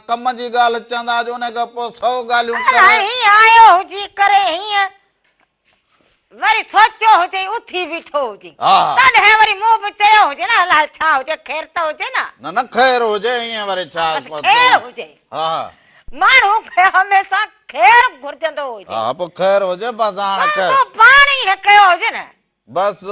Speaker 1: ڪم جي ڳالهه چوندا هجو ان کان پوء سئو ڳالهيون ڪري.
Speaker 2: الائي هيئن آيو هجي ڪري هيئن وري سوچيو هجي اٿي بيٺو هجي.
Speaker 1: ها.
Speaker 2: تڏهن وري مون به چيو هجي نه الائي ڇا هجي خير ته هجي نه.
Speaker 1: نه نه خير هجي ائين وري ڇا.
Speaker 2: بس خير هجي.
Speaker 1: ها.
Speaker 2: ماڻهو کي هميشه خير گهرجندو هجي.
Speaker 1: ها پوء خير هجي بس هاڻ خير.
Speaker 2: پر تو پاڻ ائين ڪيو هجي نه.
Speaker 1: بس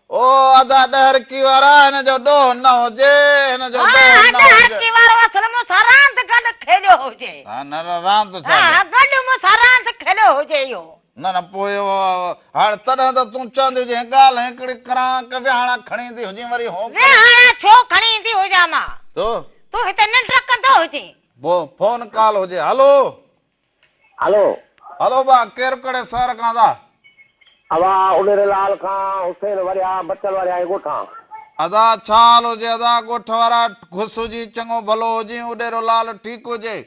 Speaker 1: او ادا ڏهرڪي وارا هن جو ڏوهه نه هجي هن جو ڏوهه نه
Speaker 2: ها
Speaker 1: هجي.
Speaker 2: ڏهرڪي وارو اصل مون سان راند گڏ کيڏيو هجي.
Speaker 1: ها نه نه راند ڇا جو.
Speaker 2: ها گڏ مون سان راند کيڏيو هجي اهو.
Speaker 1: نه نه پوء هاڻ تڏهن ته تون چوندي هجين ڳالهه هڪڙي ڪران ڪه ويهاڻا کڻي ايندي هجين وري هون ڪري.
Speaker 2: ويهاڻا ڇو کڻي ايندي هجان مان.
Speaker 1: تو.
Speaker 2: تون هتي ننڊ ڪندو هجين.
Speaker 1: فون ڪال هجي هلو.
Speaker 4: هلو.
Speaker 1: هلو ڀا ڪير ڪهڙي شهر کان ٿا.
Speaker 4: اوا اڏيري لال کان حسين وريا بچل وريا ۽ ڳوٺان.
Speaker 1: ادا ڇا حال هجي ادا ڳوٺ وارا خوش هجين چڱو ڀلو هجين اڏيرو لال ٺيڪ هجي.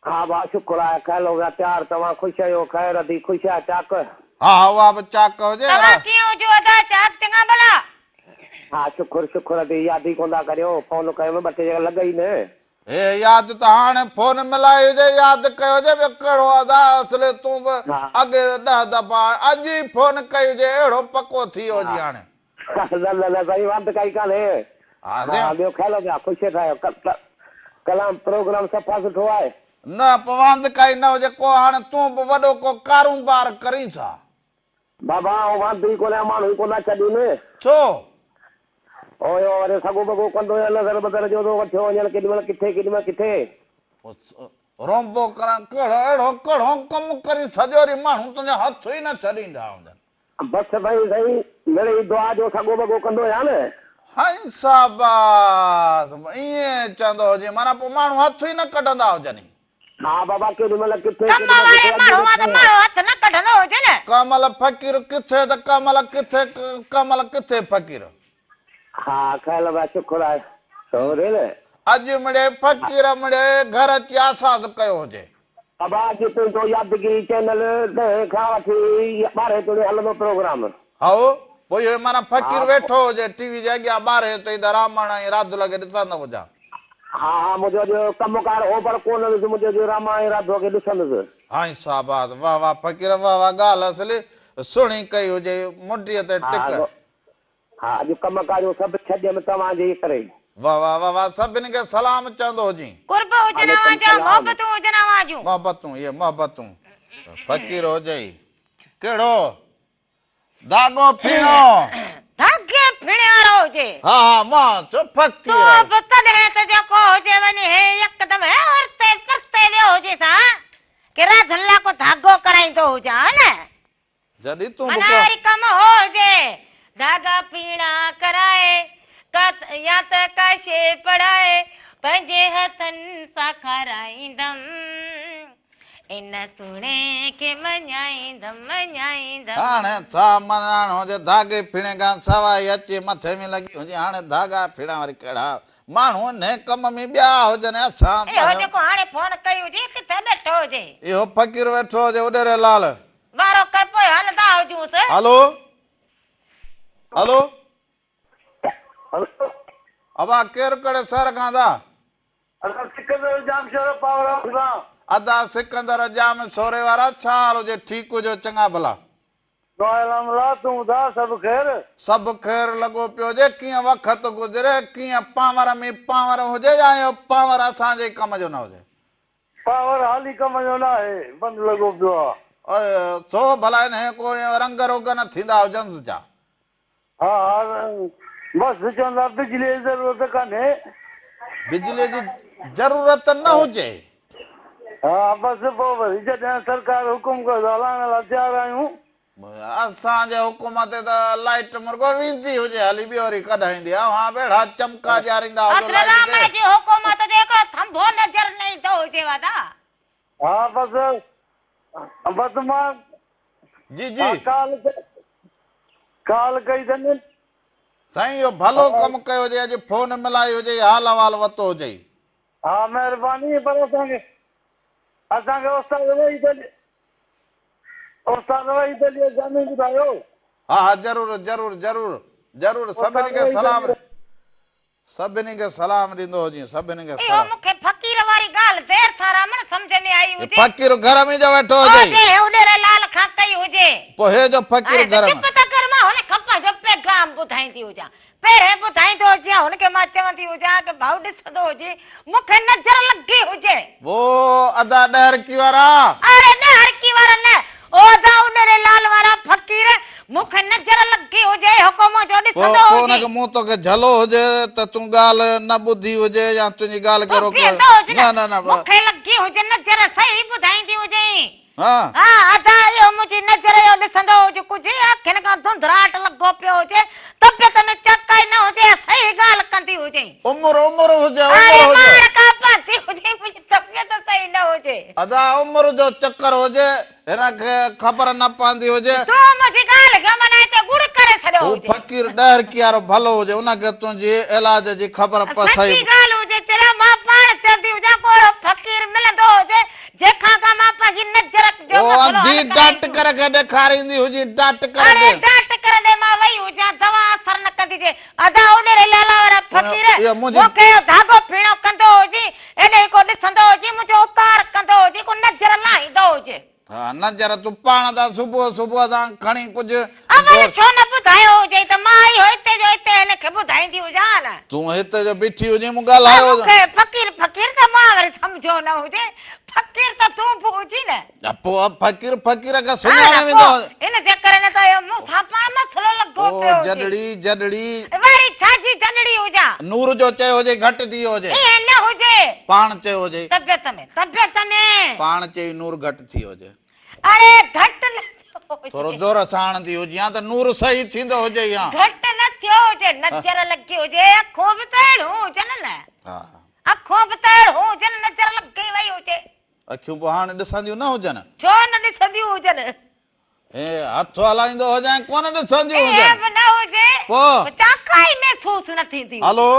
Speaker 4: ها ڀا شڪر آهي خير هو ويا تيار توهان خوش آهيو خير ادي خوش آهي چاڪ.
Speaker 1: ها ها اها به چاڪ هجي.
Speaker 2: توهان ڪيئن هجو ادا چاڪ چڱا ڀلا.
Speaker 4: ها شڪر شڪر ادي ياد ئي ڪونه ٿا ڪريو فون ڪيم ٻه ٽي جڳهه لڳي ئي نه.
Speaker 1: هي ياد ته هاڻي فون ملائي هجي ياد ڪيو هجي ٻيو ڪهڙو ادا اصلي تون به اڳي ڏهه دفعا اڄ ئي فون ڪئي هجي اهڙو پڪو ٿي ويو هجي هاڻي.
Speaker 4: نه نه نه سائين واند ڪائي ڪانهي ها ٻيو خيال پيا خوش ٺاهيو ڪلام پروگرام صفا سٺو آهي.
Speaker 1: نه پوء واند ڪائي نه هجي ڪو هاڻي تون به وڏو ڪو ڪاروبار ڪرين ڇا.
Speaker 4: بابا آئون واند ئي ڪونهيان ماڻهو ئي ڪونه ٿا ڇڏين.
Speaker 1: ڇو؟
Speaker 4: اوهيو وري سڳو بڳو ڪندو يا نظر بدر جو ٿو وٺيو وڃڻ ڪيڏي مهل ڪٿي ڪيڏي مهل ڪٿي.
Speaker 1: رونبو ڪران ڪهڙو اهڙو ڪهڙو ڪم ڪرين سڄو ڏينهن ماڻهو تنهنجا هٿ ئي نه ڇڏيندا هجن.
Speaker 4: بس سائين سائين مڙئي دعا جو سڳو وڳو ڪندو هيان نه.
Speaker 1: هائين شاباس ائين چوندو هجين معنيٰ پوء ماڻهو هٿ ئي نه ڪڍندا هجن.
Speaker 4: ها بابا ڪيڏي مهل ڪٿي
Speaker 2: ڪم
Speaker 4: ڪيڏي مهل
Speaker 2: واري
Speaker 4: ڪٿي اڄ
Speaker 2: ماڻهو مان ته
Speaker 4: ويٺو آهيان.
Speaker 2: ماڻهو هٿ نه ڪڍندو هجي نه.
Speaker 1: ڪنهن مهل فقير ڪٿي ته ڪنهن مهل ڪٿي ڪنهن مهل ڪٿي فقير.
Speaker 4: ها خير بابا شڪر آهي سو نه.
Speaker 1: اڄ مڙئي فقير مڙئي گهر اچي آساس ڪيو هجي.
Speaker 4: بابا اڄ تنهنجو يادگيري چينل ڏهين کان وٺي ٻارهين توڻي هلندو پروگرام.
Speaker 1: هائو پوء اهو معنيٰ فقير
Speaker 4: ها
Speaker 1: ويٺو هجي ٽي وي جي اڳيان ٻارهين تائين ته رامڻ ۽ راڌل کي ڏسندو هجان.
Speaker 4: ها ها منهنجو اڄ ڪم ڪار هو پر ڪونه ويس منهنجو اڄ راما ۽ راڌوء کي ڏسندس.
Speaker 1: هائين شاباس واه واه فقير واه واه ڳالهه اصلي سهڻي ڪئي هجي منڊيء تي
Speaker 4: ها
Speaker 1: ٽڪ.
Speaker 4: ها اڄ ڪم ڪاريون سڀ ڇڏيم توهان جي ئي ڪري.
Speaker 1: واه واه واه واه سڀني کي سلام چوندو هجين.
Speaker 2: قرب هجن
Speaker 4: عليڪم
Speaker 2: اوهان جا
Speaker 4: سلام.
Speaker 2: محبتون هجن اوهان جون.
Speaker 1: محبتون اهي محبتون فقير هجئي ڪهڙو ڌاڳو ڦيڻو.
Speaker 2: ڌاڳي ڦيڻي وارو هجي.
Speaker 1: ها ها مان چيو فقير.
Speaker 2: تون به تڏهن ته جيڪو هجي وڃي هي يڪدم هي اورتي پرتي ويو هجيس ها ڪي راڌن لاء ڪو ڌاڳو ڪرائيندو هجان ها نه.
Speaker 1: جڏهن تون به
Speaker 2: معنيٰ وري ڪم هو هجي ڌاڳا ڦيڻا ڪرائي ڪا يا ته ڪا شيء پڙهائي پنهنجي هٿن سان کارائيندم ان سهڻي کي مڃائيندم مڃائيندم.
Speaker 1: هاڻي ڇا مڃائڻ هجي ڌاڳي ڦيڻي کان سواء ئي اچي مٿي ۾ لڳي هجي هاڻي ڌاڳا ڦيڻا وري ڪهڙا ماڻهو انهي ڪم ۾ ٻيا هجن اسان
Speaker 2: اهو
Speaker 1: پنهنجو.
Speaker 2: جيڪو هاڻي فون ڪئي هجي ڪٿي ٻيٺو هجي.
Speaker 1: اهو فقير ويٺو هجي اڏيري لال.
Speaker 2: وارو ڪر پوء هلندا هجونس.
Speaker 1: هلو هلو ابا ڪير ڪهڙي شهر کان ادا.
Speaker 5: ادا سڪندر ڄام شورو پاور هائوس کان.
Speaker 1: ادا سڪندر ڄام شوري وارا ڇا حال هجي ٺيڪ هجو چڱا ڀلا.
Speaker 5: دعا الحمدلله تون ٻڌاء سڀ خير.
Speaker 1: سڀ خير لڳو پيو هجي ڪيئن وقت گذري ڪيئن پانور ۾ پانور هجي يا اهو پانور اسان جي ڪم جو نه هجي.
Speaker 5: پاور حالي ڪم جو ناهي، بند لڳو پيو آ.
Speaker 1: اي ڇو ڀلا انهيء ڪو ائين رنگ روغن ٿيندا هجنس ڇا؟
Speaker 5: ها ها بس چوندا بجليء جي ضرورت ڪانهي.
Speaker 1: بجليء جي ضرورت نه هجي.
Speaker 5: ها بس پوء وري جڏهن سرڪار حڪم ڪيو ته هلائڻ لاء تيار آهيون.
Speaker 1: اسان جي حڪم تي ته لائيٽ مرڳو ويندي هجي هلي ٻيو وري ڪڏهن ايندي اوهان به اهڙا چمڪا ڏياريندا هجو
Speaker 2: اصل
Speaker 1: لائيٽ
Speaker 2: راما
Speaker 1: کي.
Speaker 2: جي حڪومت جو هڪڙو ٿنڀو نظر نه ايندو هجيو ادا.
Speaker 5: ها بس بس مان
Speaker 1: جي جي.
Speaker 5: ها ڪال ڪال ڪئي اٿن.
Speaker 1: سائين اهو ڀلو ڪم ڪيو هجئي اڄ فون ملائي هجئي حال احوال وتو هجئي.
Speaker 5: ها مهرباني پر اسان کي اسان کي استاد وحيد علي استاد وحيد علي جامي ٻڌايو.
Speaker 1: ها ها ضرور ضرور ضرور ضرور سڀني کي سلام سڀني کي سلام ڏيندو هجين سڀني کي
Speaker 2: اهو
Speaker 1: سلام.
Speaker 2: مون کي فقير واري ڳالهه دير سان رامڻ سمجهه ۾ آئي هجي.
Speaker 1: فقير گهر ۾ جو ويٺو هجئي.
Speaker 2: هجي هي اڏيري لال کان ڪئي هجي.
Speaker 1: پوء هي جو فقير
Speaker 2: هاڻي ته
Speaker 1: گهر ۾.
Speaker 2: چپ ته ڪر مان هن کان پنهنجو پيغام ٻڌائيندي هجان. پهرين ٻڌائيندو هجي هن کي مان چوندي هجان ڪه ڀائو ڏسندو هجي مون کي نظر لڳي هجي.
Speaker 1: وو ادا ڏهرڪي وارا.
Speaker 2: اڙي ڏهرڪي وارا نه او ادا اڏيري لال وارا فقير مون کي نظر لڳي هجي حڪم جو ڏسندو
Speaker 1: پوء ان
Speaker 2: هجي.
Speaker 1: کي مون توکي جهلو هجي ته تون ڳالهه نه ٻڌي هجي يا تنهنجي ڳالهه کي
Speaker 2: تون
Speaker 1: روڪيو
Speaker 2: بيهندو هجي
Speaker 1: نه نه نه
Speaker 2: مون کي لڳي هجي نظر صحيح ٻڌائيندي هجين.
Speaker 1: ها.
Speaker 2: ها ادا اهو منهنجي نظر اهو ڏسندو هجي ڪجهه اکين کان ڌنڌراٽ لڳو پيو هجي طبيعت ۾ چڪائي نه هجي ۽ صحيح ڳالهه ڪندي هجي.
Speaker 1: عمر عمر هجي عمر
Speaker 2: اڙي
Speaker 1: هجي.
Speaker 2: مار ڪا پاتي هجي منهنجي طبيعت صحيح نه هجي.
Speaker 1: ادا عمر جو چڪر هجي هن کي خبر نه پوندي هجي.
Speaker 2: تون منهنجي ڳالهه کي معنيٰ هتي ڳڙ ڪري ڇڏيو
Speaker 1: هو
Speaker 2: هجي.
Speaker 1: فقير ڏهرڪي وارو ڀلو هجي ان کي تنهنجي علاج جي خبر پسئي.
Speaker 2: سچي ڳالهه هجي چريا مان پاڻ چوندي هجان ڪو اهڙو فقير ملندو هجي جنهن کان ڪا مان پنهنجي نظر جو
Speaker 1: او
Speaker 2: مسئلو
Speaker 1: انڌي
Speaker 2: حل
Speaker 1: ڊاٽ
Speaker 2: ڪرائيندي.
Speaker 1: ڪر کي ڏيکاريندي هجي ڊاٽ ڪر
Speaker 2: اڙي
Speaker 1: کي.
Speaker 2: ڊاٽ ڪر ڏي مان وئي هجان دوا اثر نه ڪندي جي ادا اڏيري لالا وارا فقير
Speaker 1: اها منهنجي.
Speaker 2: مون کي اهو ڌاڳو ڦيڻو ڪندو هجي ايڏي ڪو ڏسندو هجي منهنجو اتار ڪندو هجي ڪو نظر لاهيندو هجي.
Speaker 1: ها نظر تون پاڻ ٿا صبح صبح سان کڻي ڪجهه.
Speaker 2: اول ڇو نه ٻڌايو هجئي ته مان اهو هتي جو هتي هن کي ٻڌائيندي هجان ها نه.
Speaker 1: تون هتي جو بيٺي هجين مون ڳالهايو
Speaker 2: مون کي فقير فقير ته مان وري سمجهيو نه هجي فقير ته تون به هجين نه.
Speaker 1: پوء فقير فقير کي
Speaker 2: ها
Speaker 1: سڃاڻي
Speaker 2: نه
Speaker 1: ويندو.
Speaker 2: پوء ان جي ڪري نه ته اهو مون سان پاڻ مسئلو لڳو
Speaker 1: او
Speaker 2: پيو هجي.
Speaker 1: جڏڙي جڏڙي.
Speaker 2: وري ڇا جي جڏڙي هجان.
Speaker 1: نور جو چيو هجي گهٽ ٿي ويو هجي.
Speaker 2: ائين نه هجي.
Speaker 1: پاڻ چيو هجي.
Speaker 2: طبيعت ۾ طبيعت ۾.
Speaker 1: پاڻ چئي نور گهٽ ٿي ويو هجي.
Speaker 2: اڙي گهٽ نه ٿيو. هجي.
Speaker 1: ٿورو زور سان هڻندي هجين ها ته نور صحيح ٿيندو هجئي ها.
Speaker 2: گهٽ نه ٿيو هجي، نظر لڳي هجي، اکون به ته اهڙيون هجن نه.
Speaker 1: ها.
Speaker 2: اکون به ته اهڙيون هجن، نظر لڳي وئي هجي.
Speaker 1: اکيون پوء هاڻ ڏسنديون نه هجن.
Speaker 2: ڇو نه ڏسنديون هجن.
Speaker 1: هي هٿ هلائيندو هجين ڪونه ڏسنديون هجن.
Speaker 2: ايئن به نه هجي.
Speaker 1: پوء.
Speaker 2: چاڪائي محسوس نه ٿيندي هجي.
Speaker 1: هلو.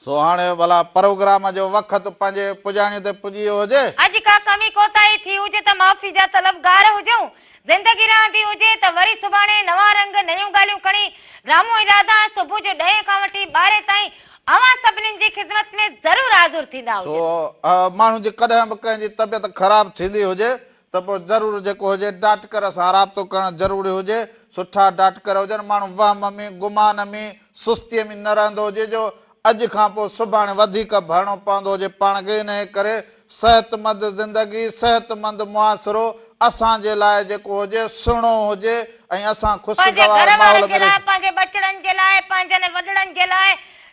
Speaker 1: سو هاڻي ڀلا پروگرام جو وقت پنهنجي پڄاڻي تي پڄي ويو هجي.
Speaker 2: اڄ ڪا ڪمي ڪوتاهي ٿي هجي ته معافي جا طلبگار هجون. زندگي رهندي هجي ته وري سڀاڻي نوان رنگ نيون ڳالهيون کڻي رامو ۽ راڌا صبح جو ڏهين کان وٺي ٻارهين تائين اوهان سڀنين جي خدمت ۾ ضرور حاضر ٿيندا
Speaker 1: سو
Speaker 2: هجن.
Speaker 1: ماڻهو جي ڪڏهن به ڪنهن جي طبيعت خراب ٿيندي هجي ته پوء ضرور جيڪو هجي ڊاٽڪر سان رابطو ڪرڻ ضروري هجي، سٺا ڊاٽڪر هجن، ماڻهو وهم ۾، گمان ۾، سستيء ۾ نه رهندو هجي جو اڄ کان پوء سڀاڻي وڌيڪ ڀرڻو پوندو هجي پاڻ کي، انهيء ڪري صحتمند زندگي، صحتمند معاشرو اسان جي لاء جيڪو هجي سهڻو هجي ۽ اسان
Speaker 2: پنهنجي
Speaker 1: خوشگوار
Speaker 2: گهر وارن
Speaker 1: ماحول
Speaker 2: جي
Speaker 1: ۾
Speaker 2: لاء،
Speaker 1: رهي.
Speaker 2: پنهنجي ٻچڙن جي لاء، پنهنجن وڏڙن جي لاء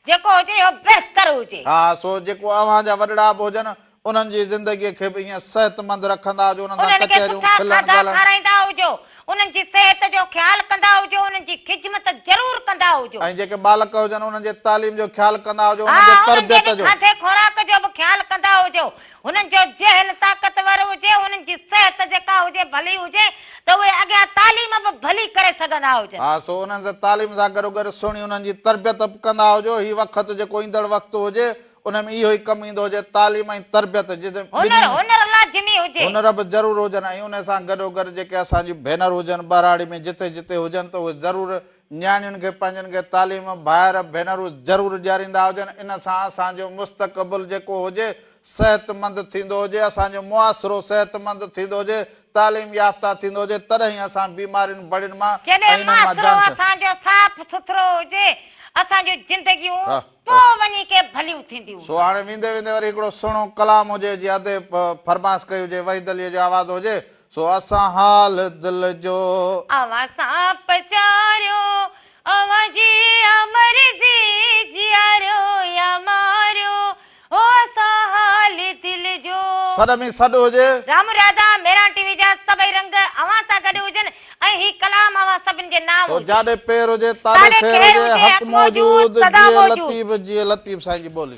Speaker 2: جيڪو هجي اهو بهتر هجي.
Speaker 1: ها سو جيڪو اوهان جا وڏڙا به هجن انهن جي زندگيء کي به ائين صحتمند رکندا هجو، انهن سان
Speaker 2: انهن کي
Speaker 1: ڪچهريون،
Speaker 2: سٺا
Speaker 1: کلڻ،
Speaker 2: کاڌا
Speaker 1: ڳالهائڻ.
Speaker 2: کارائيندا هجو، انهن جي صحت جو خيال ڪندا هجو، انهن جي خدمت ضرور ڪندا هجو.
Speaker 1: ۽ جيڪي ٻالڪ هجن، انهن جي تعليم جو خيال ڪندا هجو،
Speaker 2: ها،
Speaker 1: انهن جي
Speaker 2: انهن جي
Speaker 1: تربيت
Speaker 2: به
Speaker 1: جو.
Speaker 2: کاڌي خوراڪ جو به خيال ڪندا هجو، هنن جو ذهن طاقتور هجي، هنن جي صحت جيڪا هجي ڀلي هجي ته اهي اڳيان تعليم به ڀلي ڪري سگهندا هجن.
Speaker 1: ها، سو انهن سان تعليم سان گڏوگڏ سهڻي انهن جي تربيت به ڪندا هجو، هي وقت جيڪو ايندڙ وقت هجي، ان ۾ اهو ئي ڪم ايندو هجي تعليم ۽ تربيت جتي
Speaker 2: هنر
Speaker 1: ٻنهي ۾
Speaker 2: هنر لازمي هجي.
Speaker 1: هنر به ضرور هجن ۽ ان سان گڏوگڏ جيڪي اسان جون ڀينر هجن ٻهراڙي ۾ جتي جتي هجن ته اهي ضرور نياڻين کي پنهنجن کي تعليم ڀائر ڀينرون ضرور ڏياريندا هجن ان سان اسان جو مستقبل جيڪو هجي صحتمند ٿيندو هجي اسان جو معاشرو صحتمند ٿيندو هجي تعليم يافته ٿيندو هجي تڏهن ئي اسان بيمارين بڙين مان ۽
Speaker 2: جڏهن
Speaker 1: انهن مان
Speaker 2: معاشرو
Speaker 1: جان ڇڏ.
Speaker 2: اسان جو صاف سٿرو هجي اسان جون زندگيون
Speaker 1: ها.
Speaker 2: پوء وڃي ڪي ڀليون ٿينديون.
Speaker 1: سو هاڻي ويندي ويندي وري هڪڙو سهڻو ڪلام هجي جي ادي فرمائش ڪئي هجي وحيد عليء جو آواز هجي سو اسان حال دل جو.
Speaker 2: اوهان سان پچاريو اوهان جي آ مرضي جياريو يا ماريو هو اسان حال دل جو.
Speaker 1: سڏ ۾ سڏ هجي.
Speaker 2: رام راڌا مهراڻ ٽي وي جا سڀئي رنگ اوهان سان گڏ هجن ۽ هي ڪلام اوهان سڀن جي نانء
Speaker 1: سو
Speaker 2: هجي.
Speaker 1: جاڏي پير هجي تاڏي
Speaker 2: تاڏي
Speaker 1: خير
Speaker 2: خير
Speaker 1: هجي
Speaker 2: هجي،
Speaker 1: حق
Speaker 2: حق موجود،
Speaker 1: موجود
Speaker 2: سدا
Speaker 1: جيئي
Speaker 2: موجود.
Speaker 1: لطيف جيئي لطيف سائين جي ٻولي.